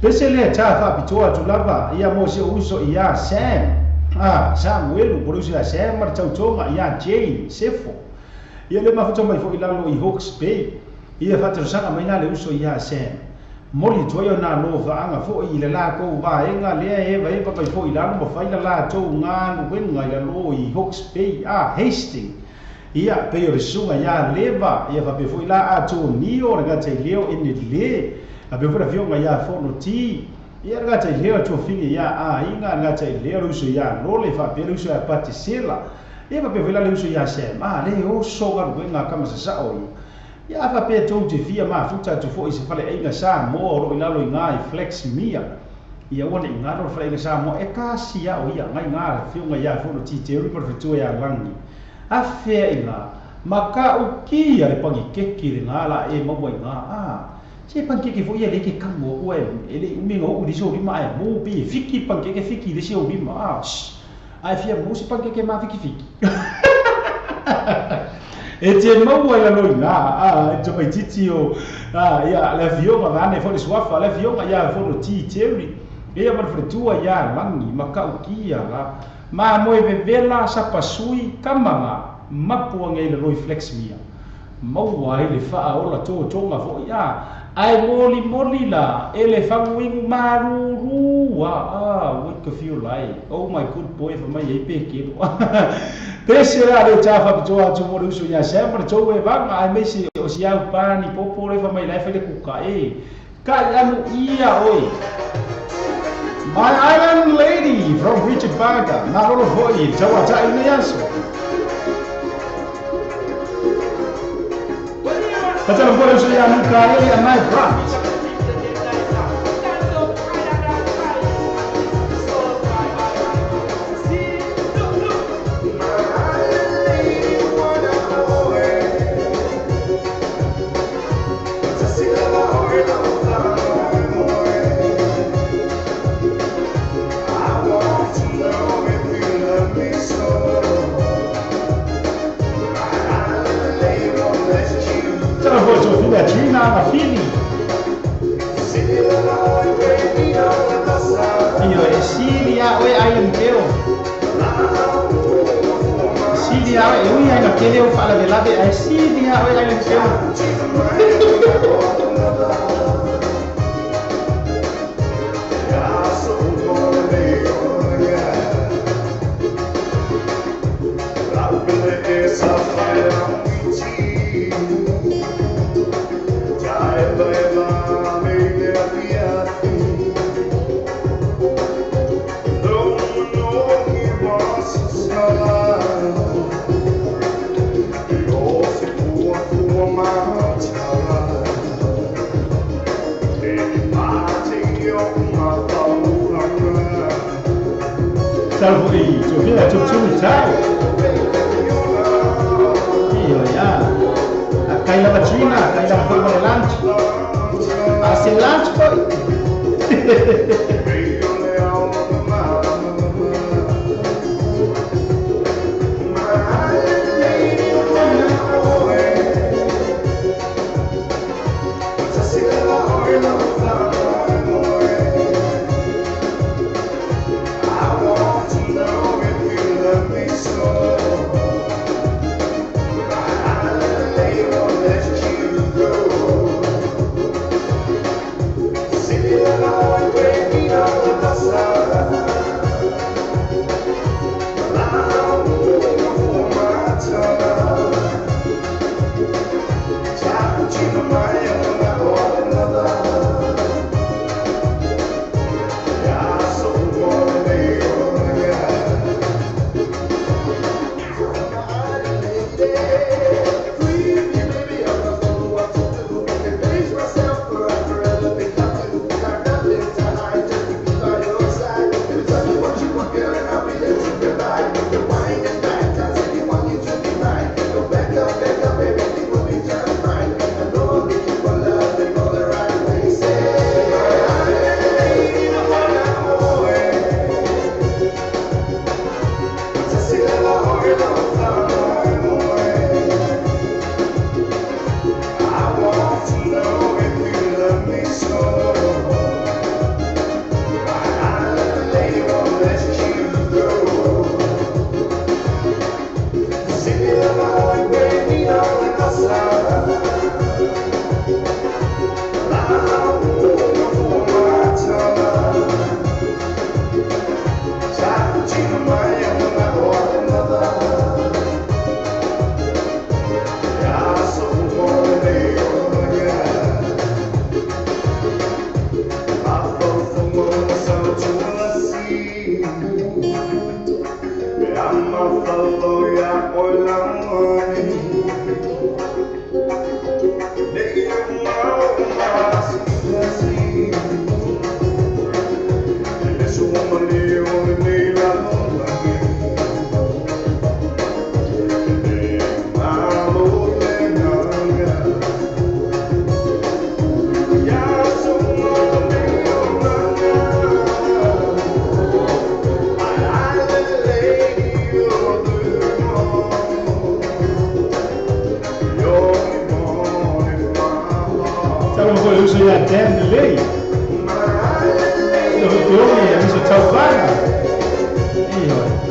pese lea ta faapitoa atu lava ia mo si ou uso ia Sam Samuelu po le uso ia Sam ma le tautoga ia Jane Sefo ia le mafuta mai foi lalo i Hawke's Bay ia faatalosaga mai la le uso ia Sam moli atu ai ona lo vaaga foi i le lakou vaega lea e evaeva mai foi lalo ma fai la latou galuega i lalo i Hawke's Bay Hastings ia pei o le susuga ia Leva ia faapea foi la Atonio le gata i leo ene le faapea foi le afioga ia Fonoti ia le gata i leo tuafine ia aiga le gata i leo le uso ia Lole faapea le uso ia Patisela ia faapea foi la le uso ia Sam le oso galuega kama sasao ia ia faapea tou te fia mafuta atu foi i se faleaiga Samoa o loo i lalo i gā i Flex Mia ia ua nei galo le faleaiga Samoa e kasi ao ia ngai gā le afioga ia Fonoti Terry ma le fetua ia Lagi afea i ngā makaukia le pangikeke le ngā la e maua i ngā se pangikeke foi ia le ke kago ua e le umi ngā uu lisi o lima ae mō pe fiki pangikeke fiki lisi o lima ae fia mō se pangikeke ma fiki fiki e te maua i lalo i ngā e te maititi o ia le afioga vane foi le suafa le afioga ia Fonoti Terry ia ma le faletua ia Lagi makaukia la ma moe vevela sapasui kamaga mapu age i laloi Flex Mia Maua ai le faaola totoga foʻi a ae molimoli la e le faguigu malūlū a ua i ka fiola ai. Oh my good boy fa mai ai pe kelo. Pese la le ta faapitoa atu mo le uso ia Sam ma le tou e vaga ae maise o si au pani popo le fa mai lae fai le kuka e. Kai anu ia oe. My Island Lady from Richard Parker. Malolo foʻi tauataʻi nei aso. Fatalo foi le uso ia Luka e a my Grant. Trina ma fili. Io e Siria oe Island Keo. Siria oe e ui ai na kele o faalavelave ae Siria oe Island Keo. Salvo i Sofia Tuptumi Tau. Io ia. A kaila Patrina, kaila foi mo le lunch. A se lunch foi.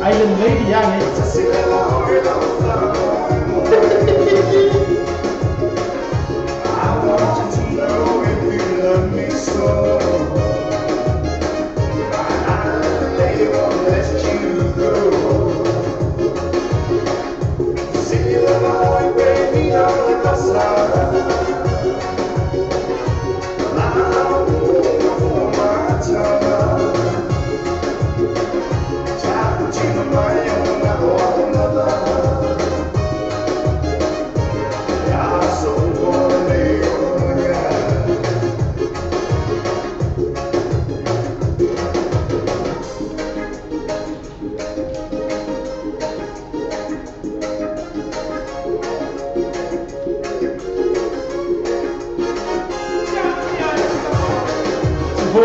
Island Lady, yeah.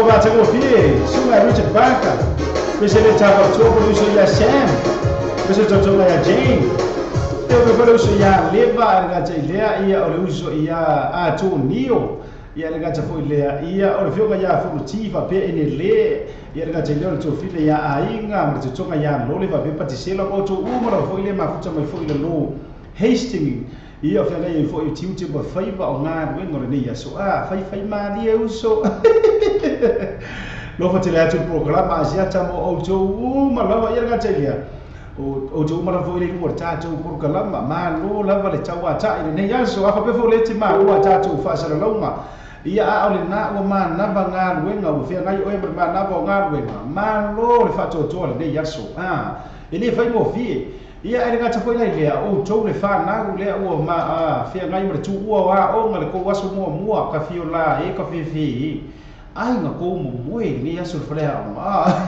Soifua matagofie, susuga Richard Barker, pese le tafaatoa po le uso ia Sam, pese le tautoga ia Jane, e o le uso ia Leva, e le gata i lea, ia o le uso ia Atonio, ia le gata foi lea, ia o le fioga ia Fonuti, faapea ene le, ia le gata i lea o le tofile ia Aiga, ma le totoga ia Lole, faapea Patisela, ma outou uma lava foi le mafuta mai foi le lo Hastings, ia o feagai ai foi o tiute ma faiva o galuega o lenei aso. A, faifai malie uso. Lofa tele atu le programa asiata mo outou uma lava, ia le gata i lea. O outou uma lava foi le lua le tatou polokalama, malo lava le tauata'i lenei aso, a faapea foi le te maua tatou faasalalauga. Ia a o lena ua manava galuega, ua feagai oe ma le manava o galuega, malo le faatoatoa lenei aso. A, e le faigofie. Ia e le gata foi lai lea, outou le whanau lea ua ma feagai ma le tuua o aoga le kou aso muamua, ka fio la e, ka fefe e. Ai ngā kou momoe lenei aso le fale aoga.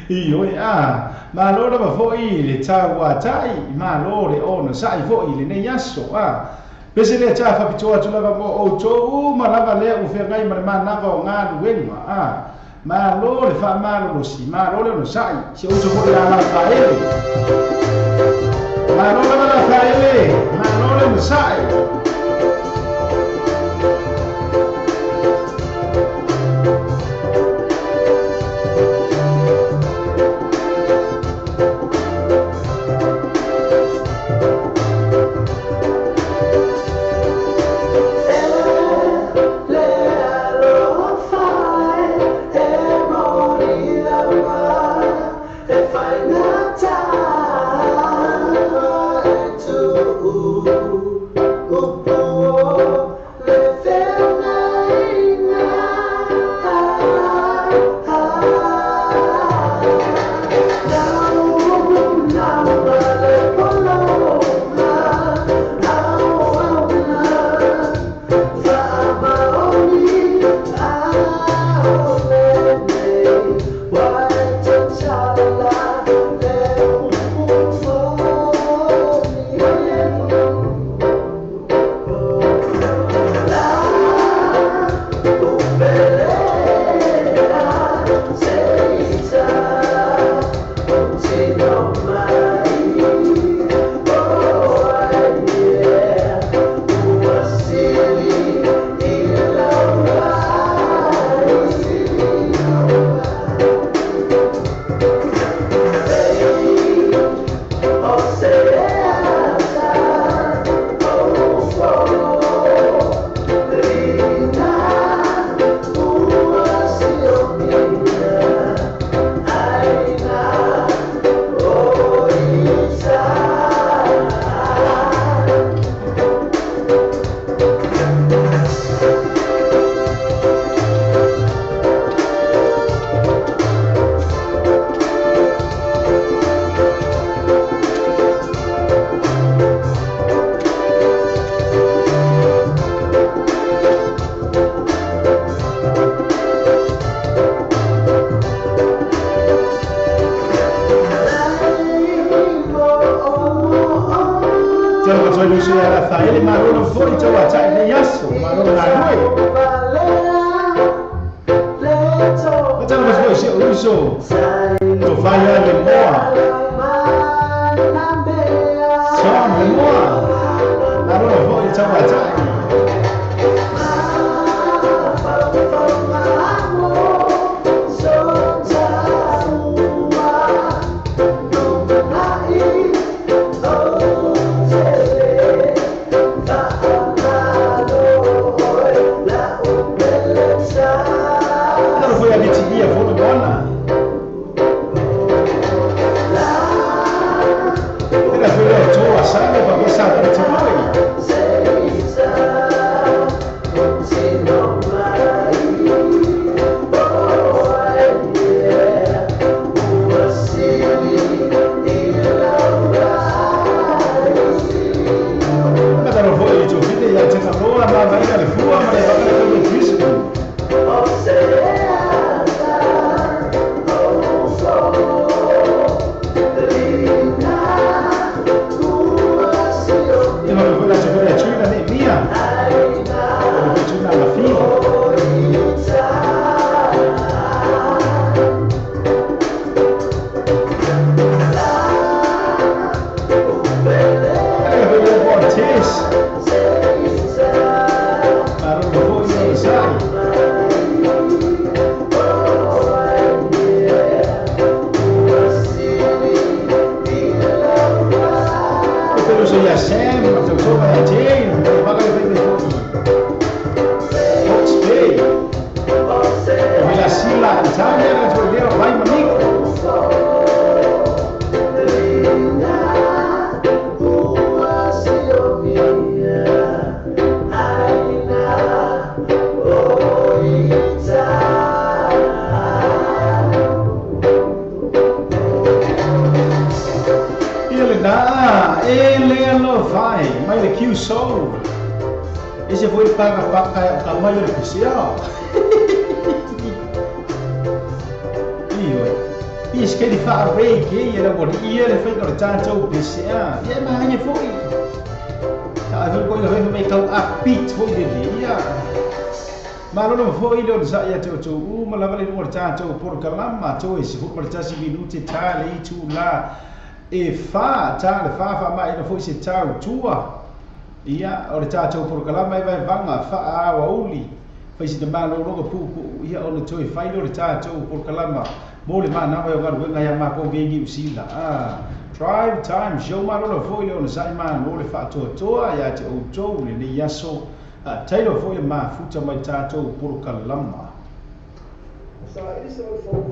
Ioe, a, malo lava foi le tauatai, malo le onosa'i foi lenei aso. A, pese lea tā faapitoa atu lava mo outou uma lava lea ua feagai ma le manava o galuega. A, malo le faamalolosi, malo le onosa'i, si outou foi ia Lafaele. Malo lava Lafaele, malo le onosa'i. Mai le Q Soul. Ese foi paga paga ka mai le pisia. Io. Is ke di fa reggae ia le mo ia le fai ko tatou pisia. Ia ma hanya foi. Ta ai ko le mai kau upbeat foi de ia. Malolo foi le sa ia te o u malava le mo tatou por kalama to e se fu por tasi minuti ta le itu la e fa ta le fa fa mai le foi se tau tua. Ia o le tatou por kalama e vai vanga fa a wa uli. Fai se malo logo pu pu ia o le toi fai le tatou por kalama mo le mana vai o galuega ia ma ko ngi usila. Ah, drive time show malolo foi le o sa ma no le fa toa toa ia te o tou le nei aso. Taylor foi ma futa mai tatou por kalama. Sa isa o fo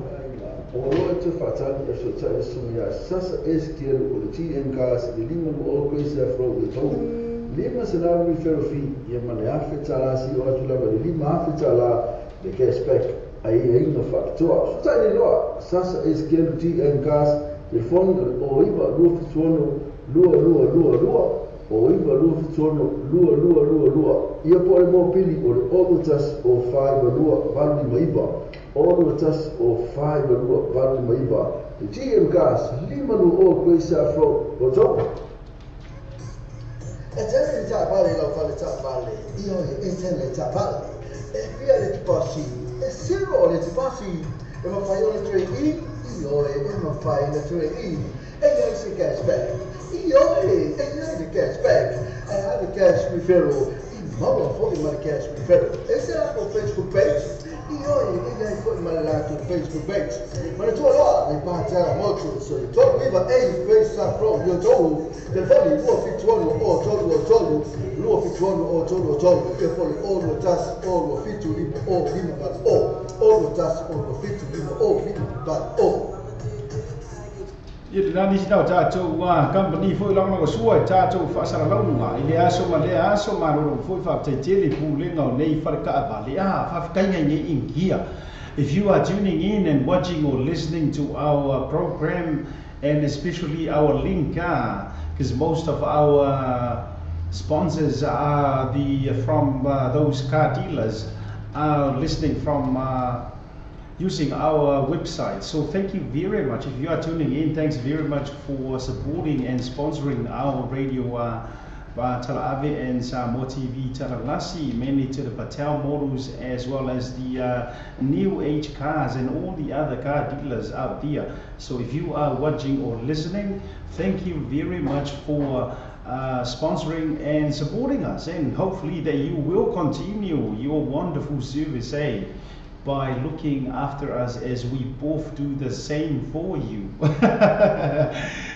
o lo te fatani e so ta sumia sasa SQL o le TM gas le lima o ko isa fro le to lima sena mi ferofi ia mane afe tala si o atu lava le lima afe tala le cashback ai ai no factor so ta le lo sasa SQL TM gas telefoni o iva lu fituono lua lua lua lua o iva lu fituono lua lua lua lua ia po le mo pili o le olo tas o 5 lua valu maiva olo tas o 5 lua valu maiva le TM gas lima lu o ko isa fro o to E tele ta vale la fale ta vale io e tele ta vale e via le passi e zero le passi e ma fai le tre i io e ma fai le tre i e io se cashback io e io le cashback e ha le cash referral i ma foi ma cash referral e se la ko Facebook page io e io foi ma la tu Facebook page ma le tuo lo le pa moto so le tuo viva e face from your toe telefoni o fituono o tolu o tolu lua fituono o tolu o tolu e foli o lua tasi o lua fitu lima o lima valu o o lua tasi o lua fitu lima o lima valu o. Ia le nani sina o tatou company foi lagolago sua e tatou faasalalauga i le aso ma le aso malolo foi faafetaitele pulega o nei falekaavale a faafetaiga i nei ingia. If you are tuning in and watching or listening to our program, and especially our link, because most of our sponsors are the from those car dealers are listening from using our website. So thank you very much. If you are tuning in, thanks very much for supporting and sponsoring our radio Tala'ave and Samoa TV Talalasi, mainly to the Patel models as well as the new age cars and all the other car dealers out there. So if you are watching or listening, thank you very much for sponsoring and supporting us, and hopefully that you will continue your wonderful service by looking after us as we both do the same for you.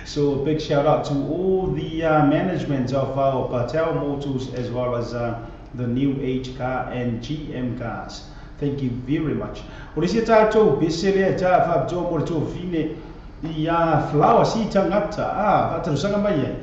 So a big shout out to all the management of our Patel Motors as well as the new age car and GM cars. Thank you very much. O le sia tatou bese lea ta faapitoa mo le tofine ia flower si tangata faatalusaga mai ai.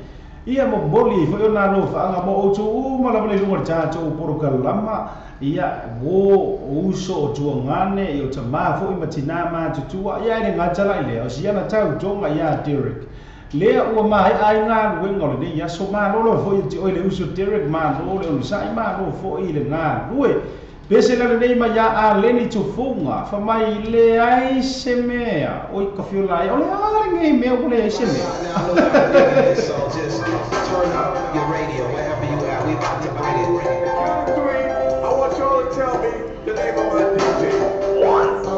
Ia mo moli foi ona lo faanga mo outou uma lava le luga le tatou porokalama ia wo uso o tuangane i o tamā foi ma tinā matutua ia e le gatala i lea o siana tau tonga ia Derek lea ua mahe ai ngā luenga o lenei aso malolo foi te oi le uso Derek malo le onosai malo foi le ngā lue pese la lenei ma ia a leni tufunga fa mai le ai se mea oi ka fiola ai o le a le ngei mea o le ai se mea. So just turn up your radio wherever you at. We about to bring it. I want y'all to tell me the name of my DJ. 1, 2,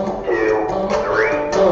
3. DJ!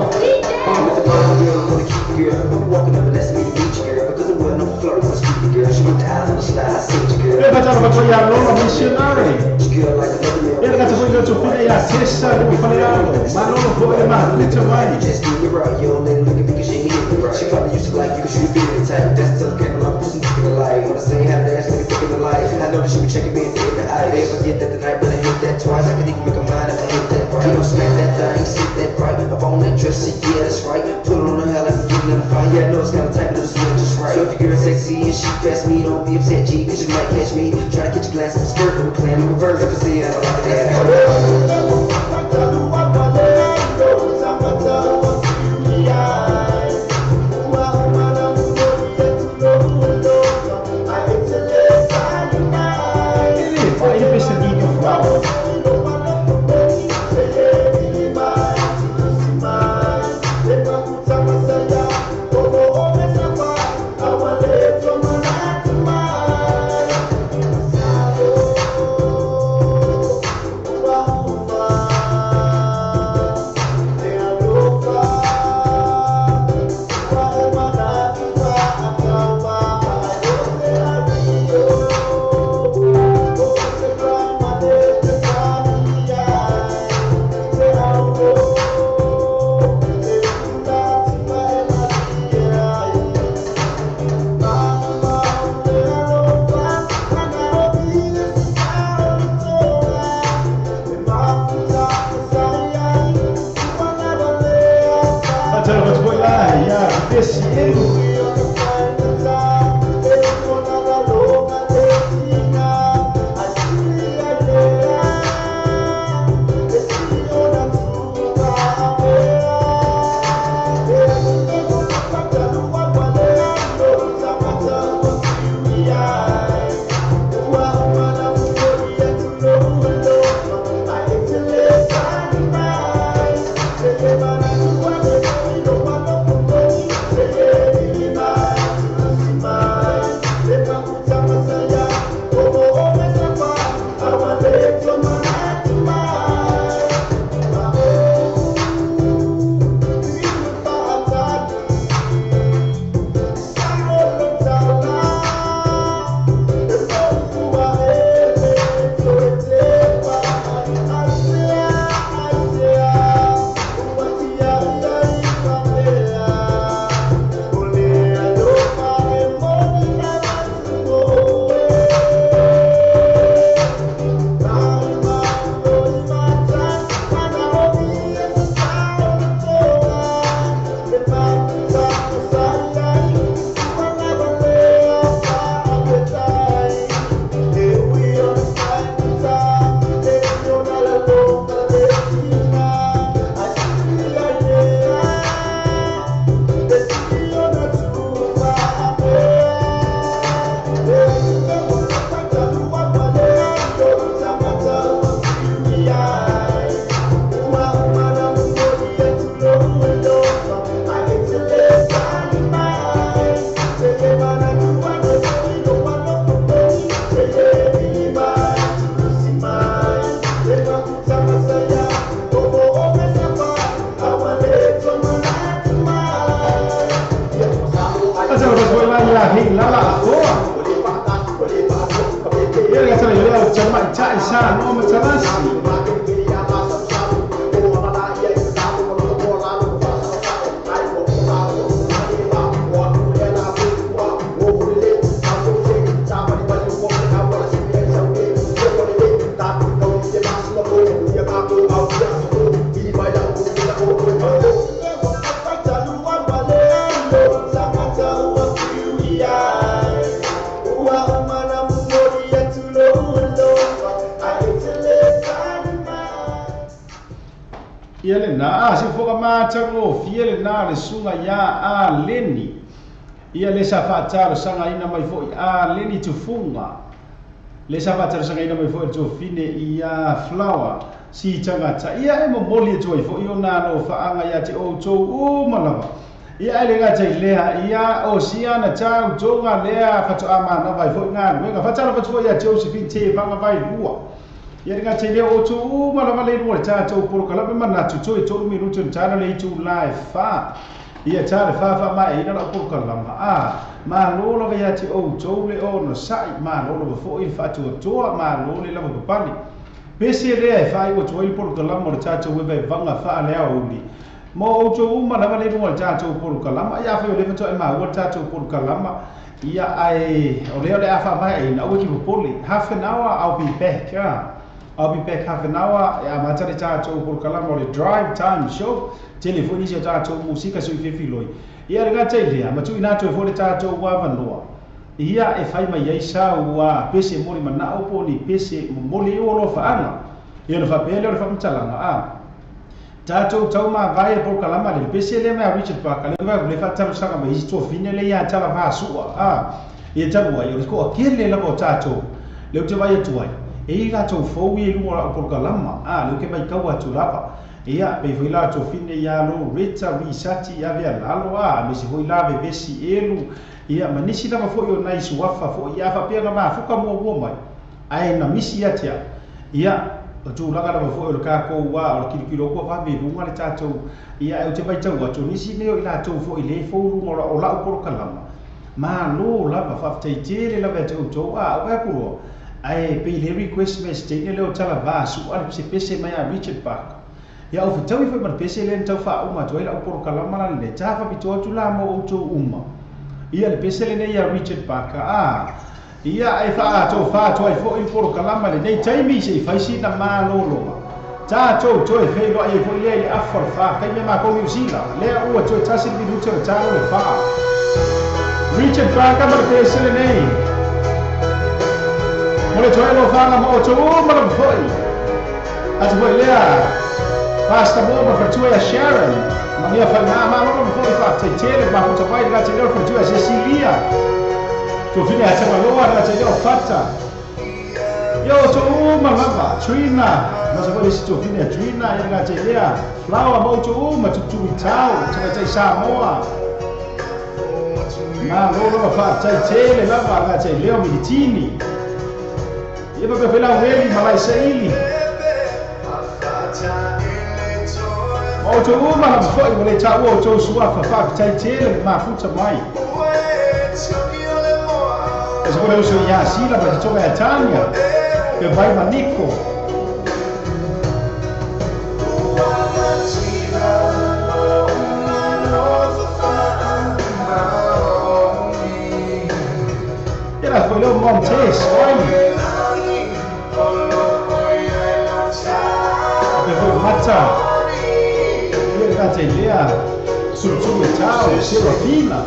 With the bomb girl, I'm gonna keep the girl. I'm walking up and asking me to meet you, girl. Because I wasn't no flirt, I'm a stupid girl. She with the eyes on the slide, I said you, girl. E facciamo Lola missionary. E ragazzi voi lo fine ia sessa lo falealo, ma non lo vuole ma le mai. Just do it right, you don't let it look at me cause she ain't hit me right. She probably used to like you cause you feel the type. That's the game, I'm pushing in the light. Wanna say how to ass like a dick in the light. I know that she be checking me and dick in the eye. They forget that the night when I hit that twice. I can even make a mind if I hit that right. You don't smack that thing, sit that right. Up on that dress, yeah, that's right. Put it on the hell like I'm getting in the fight. Yeah, I know it's kinda tight, but it's just right. So if your girl sexy and she pass me, don't be upset, G, cause you might catch me. Try to get your glass in the skirt, but we plan in reverse. I can see I don't like that. Faatalofa atu foi la ia Pesi Elu. Ia le na se foka matango fia le na le sunga ia a leni. Ia le sa faatalosaga ina mai foi a leni tufunga. Le sa faatalosaga ina mai foi tofine ia flower si tangata. Ia e momoli atu ai foi ona no faanga ia te outou uma lava. Ia e le gata i lea ia o siana tau tonga lea fatoa mana vai foi ngā luenga. Faatalofa atu foi ia te Josephine te vanga vai lua. Ia ringa te leo o tō uma lava le lua le tātou porokalame manatu tō e 3 minutu ni tāna le itu la e whā. Ia tā le whā whā mai ina lau porokalama. A, malo lava ia te outou le ono sai, malo lava foi le whaatuatoa, malo le lava papani. Pese lea e whai o tō i porokalama o le tātou weba e vanga wha lea uli. Mo outou uma lava le lua le tātou porokalama, ia whai o le whatoa e maua le tātou porokalama. Ia ai, o leo le awha mai ina ua ki popole. Half an hour, I'll be back. I'll be back half an hour. Ia matare tātou porokalama o le drive time show. Telefoni se tātou musika sui fefiloi. Ia renga te lea, matu ina atu e fo le tātou wawanoa. Ia e whai mai ai sa ua pese mori manao po ni pese moli o lo whaanga. Ia no whapele o le whamatalanga. A tātou tau maa vai e porokalama le pese le mea Richard Parker. Le vai le whatalosaga mai isi tofine le ia tala vāsua. A ia talu ai o le koa kele lava o tātou. Leo te vai atu ai. E i rātou fōu i lunga o porokalama. A leo ke mai kau atu lava. Ia, pe foi la tofine ia lo Rita Risati ia vea lalo a, me se foi la vevesi elu. Ia, manisi lava foi o nai suafa foi ia whapea ngā maa fuka mua mua mai. Ae na misi ia tea. Ia, o tūlanga lava foi o le kākou wā, o le kirikiro kua whawe lunga le tātou. Ia, e o te vai tau atu, nisi leo i lātou foi le fōu lunga o lau porokalama. Malo lava, whawhitei tere lava e te outou a, o ea kuroa. Ae, pe le request message te leo tala vāsu, a le pese pese mai a Richard Parker. Ia au whitau i whai mana pese le tau wha uma atu ai lau porokalama la le tā whapito atu la mo outou uma. Ia le pese le nei a Richard Parker. A, ia e wha atu wha atu ai fo i porokalama le nei taimi se i whaisi na mālologa. Tātou toe wheiloa e foi lea i le afa o le 4. Kaimea mākou Niu Sila. Lea ua toe 1 le minute o le talo le 4. Richard Parker ma le pesele nei. Mo le toe alofaga ma outou uma lava foi. Atu foi lea. Pastor mo ma fatua ia Sharon. Manuia whainga ma lolo foi whaataitele mafuta mai le leo fatua Cecilia. Tofine a Tamaloa le leo Fata. Yo to uma lava Trina. Mas agora esse tofine a Trina e le lea Flower mo to uma tutu i tau tamatai Samoa. Ma lolo whaataitele lava le leo Militini. Ia pa pela weli malai saili. O te uma la foi o le tau o tau sua fa tai tele mafuta mai. Ese foi o seu ia sila para te toga a Tânia. Que vai manico. Era foi o Montes, oi. Que foi Mata. Lea, Sutu e Tau, Serafina.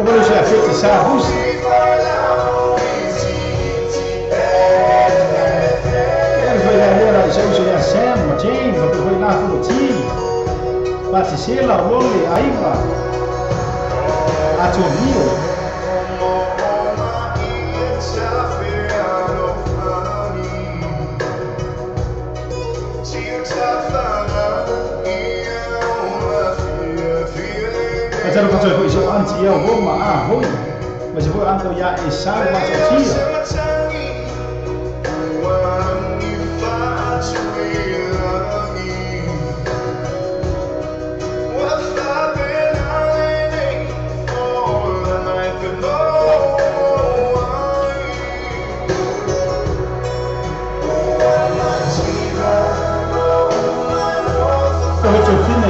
Agora já feito essa russa. Ele foi lá, era já já Sam, Jane, foi lá com o Ti. Batisela, Lole, Aiva. Atomio. Mas era foi so anti ia Roma a hoi. Mas foi anto ia e sa ma tia.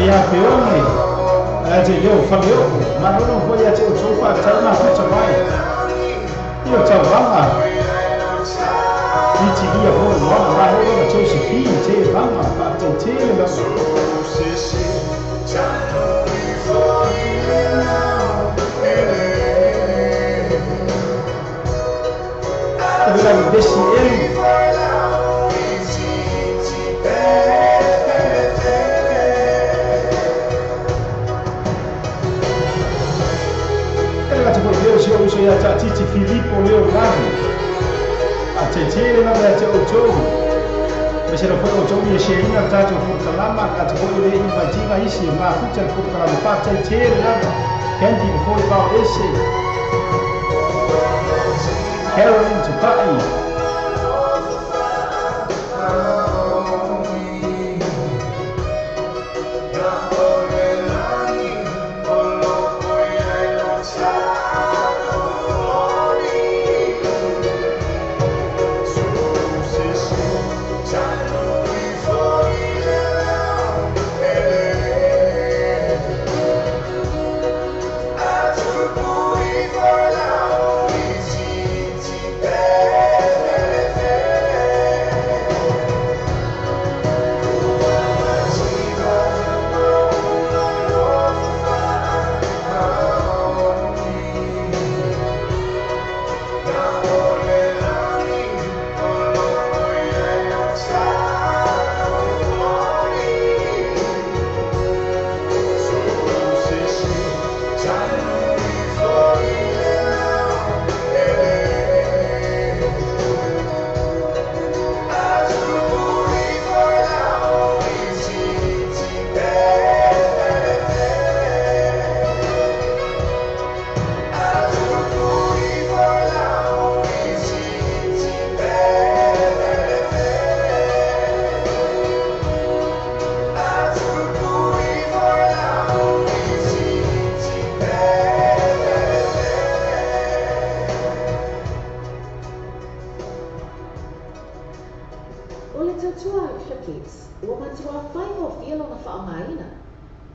Ia peone. A te leo whaleo, manono foi a te o tōwha tauna futa mai. Ia tauanga. I te ia hoi wana manono na Josephine te vanga pa te tele lava. Te vela i besi elu. Uso ia tatiti Filipo leo lahi. A te tele lava ia te outou. Mas era foi outou ia sheina tatou furkalama a te foi le invadiga isi mafuta le furkalama pa te tele lava. Candy foi pau ese. Carolyn Tupai.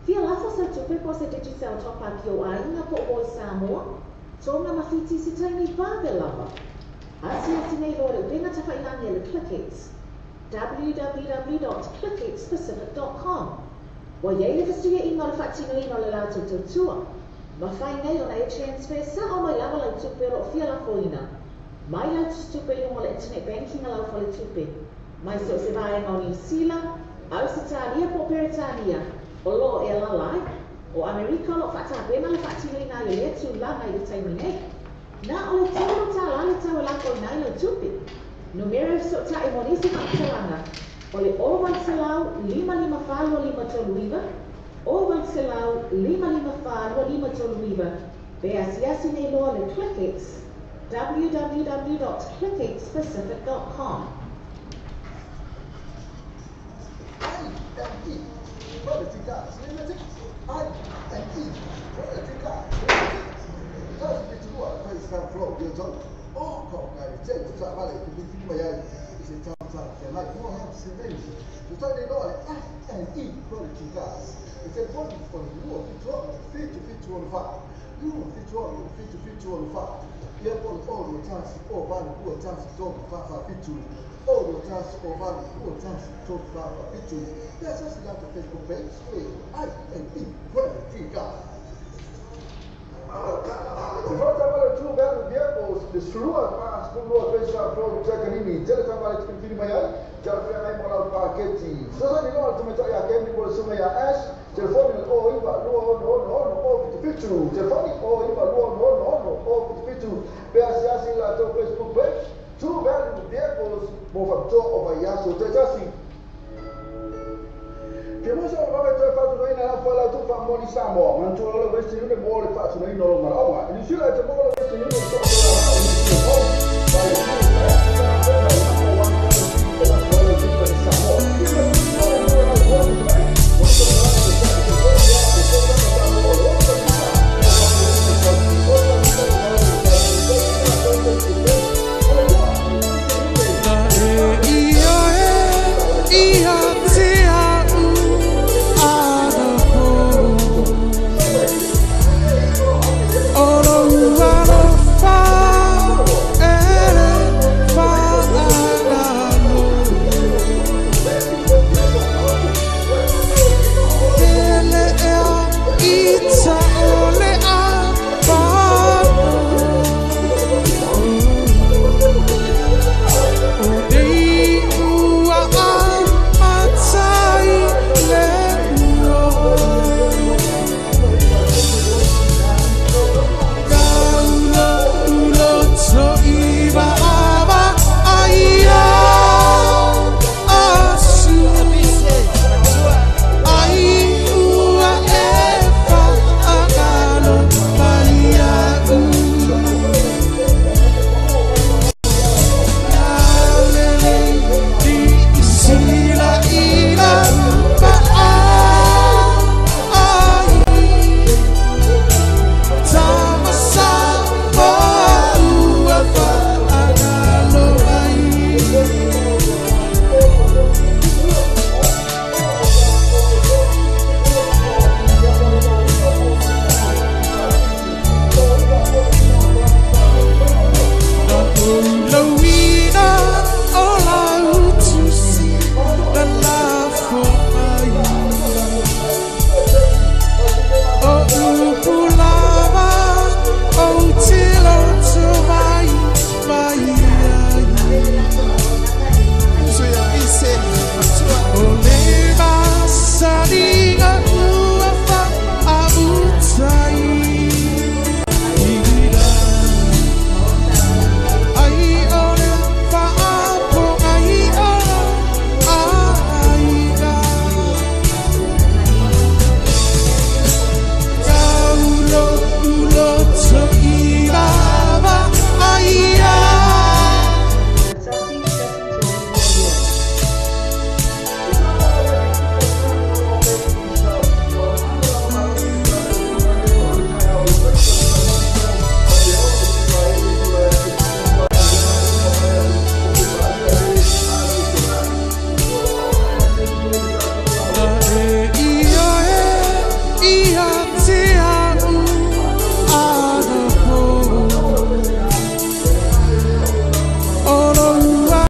Fia lafo sa tupe po se Digicel top up yo ainga po o Samoa. Tonga ma Fiti se taimi vave lava. Asiasi nei loa le upega tafailagi a le ClickX, www.clickxpacific.com. Ua i ai le fesuiaiga o le faatinoina o le latou tautua. Mafai nei ona e transfer sa'o mai lava lau tupe o lo o fia lafoina mai lau tusitupe i luga o le internet banking a lau faletupe, mai so o se vaega o Niu Sila, Ausetalia po o Peretania o lo o e alaala ai. O Amerika o lo o faatapena le faatinoina ai o lea tulaga i le taimi nei. Na o le $3 le tau e lafoina ai lau tupe. Numera e fesootai mo nisi faamatalaga o le 0800 554 2539, 0800 554 2539, pe asiasi nei loa le ClickX, www.clickxpacific.com. I&E Quality Cars Limited. I&E Quality Cars Limited. Tasi fitu lua, fai sa flow, ia tau. O, ko ngai te o ta vale, te whiti mai ai, i se tau tau te mai, mo hau se vei. So tau nei loa le I&E Quality Cars. E telefoni o le 276 77 64. 276 77 64. Ia po le 0 1 0 8 2 1 3 4 4 7. 0 1 0 8 2 1 3 4 4 7. Ia sa se latou Facebook page, e I&E Quality Cars. Te whātawale True Value Vehicles, le sulua pa skulua pesa flow chakanini, tele tawale te whiri mai ai, te ara ngai mo lau paketi. Sasa ni loa le tumetai a Kembi mo le sunga ia Ash, telefoni le o iwa lua ono ono ono o fitu fitu, telefoni o iwa lua ono ono ono o fitu fitu, pe asiasi la tau Facebook page, True Value Vehicles, mo whakatoa o vai aso te tasi. Ke mosa o vave toe whatunoina la whala tu wha moni Samoa. Mantua le Western Union mo le whatunoina o maraonga. I New Zealand te mo le Western Union so o la o New Zealand Post.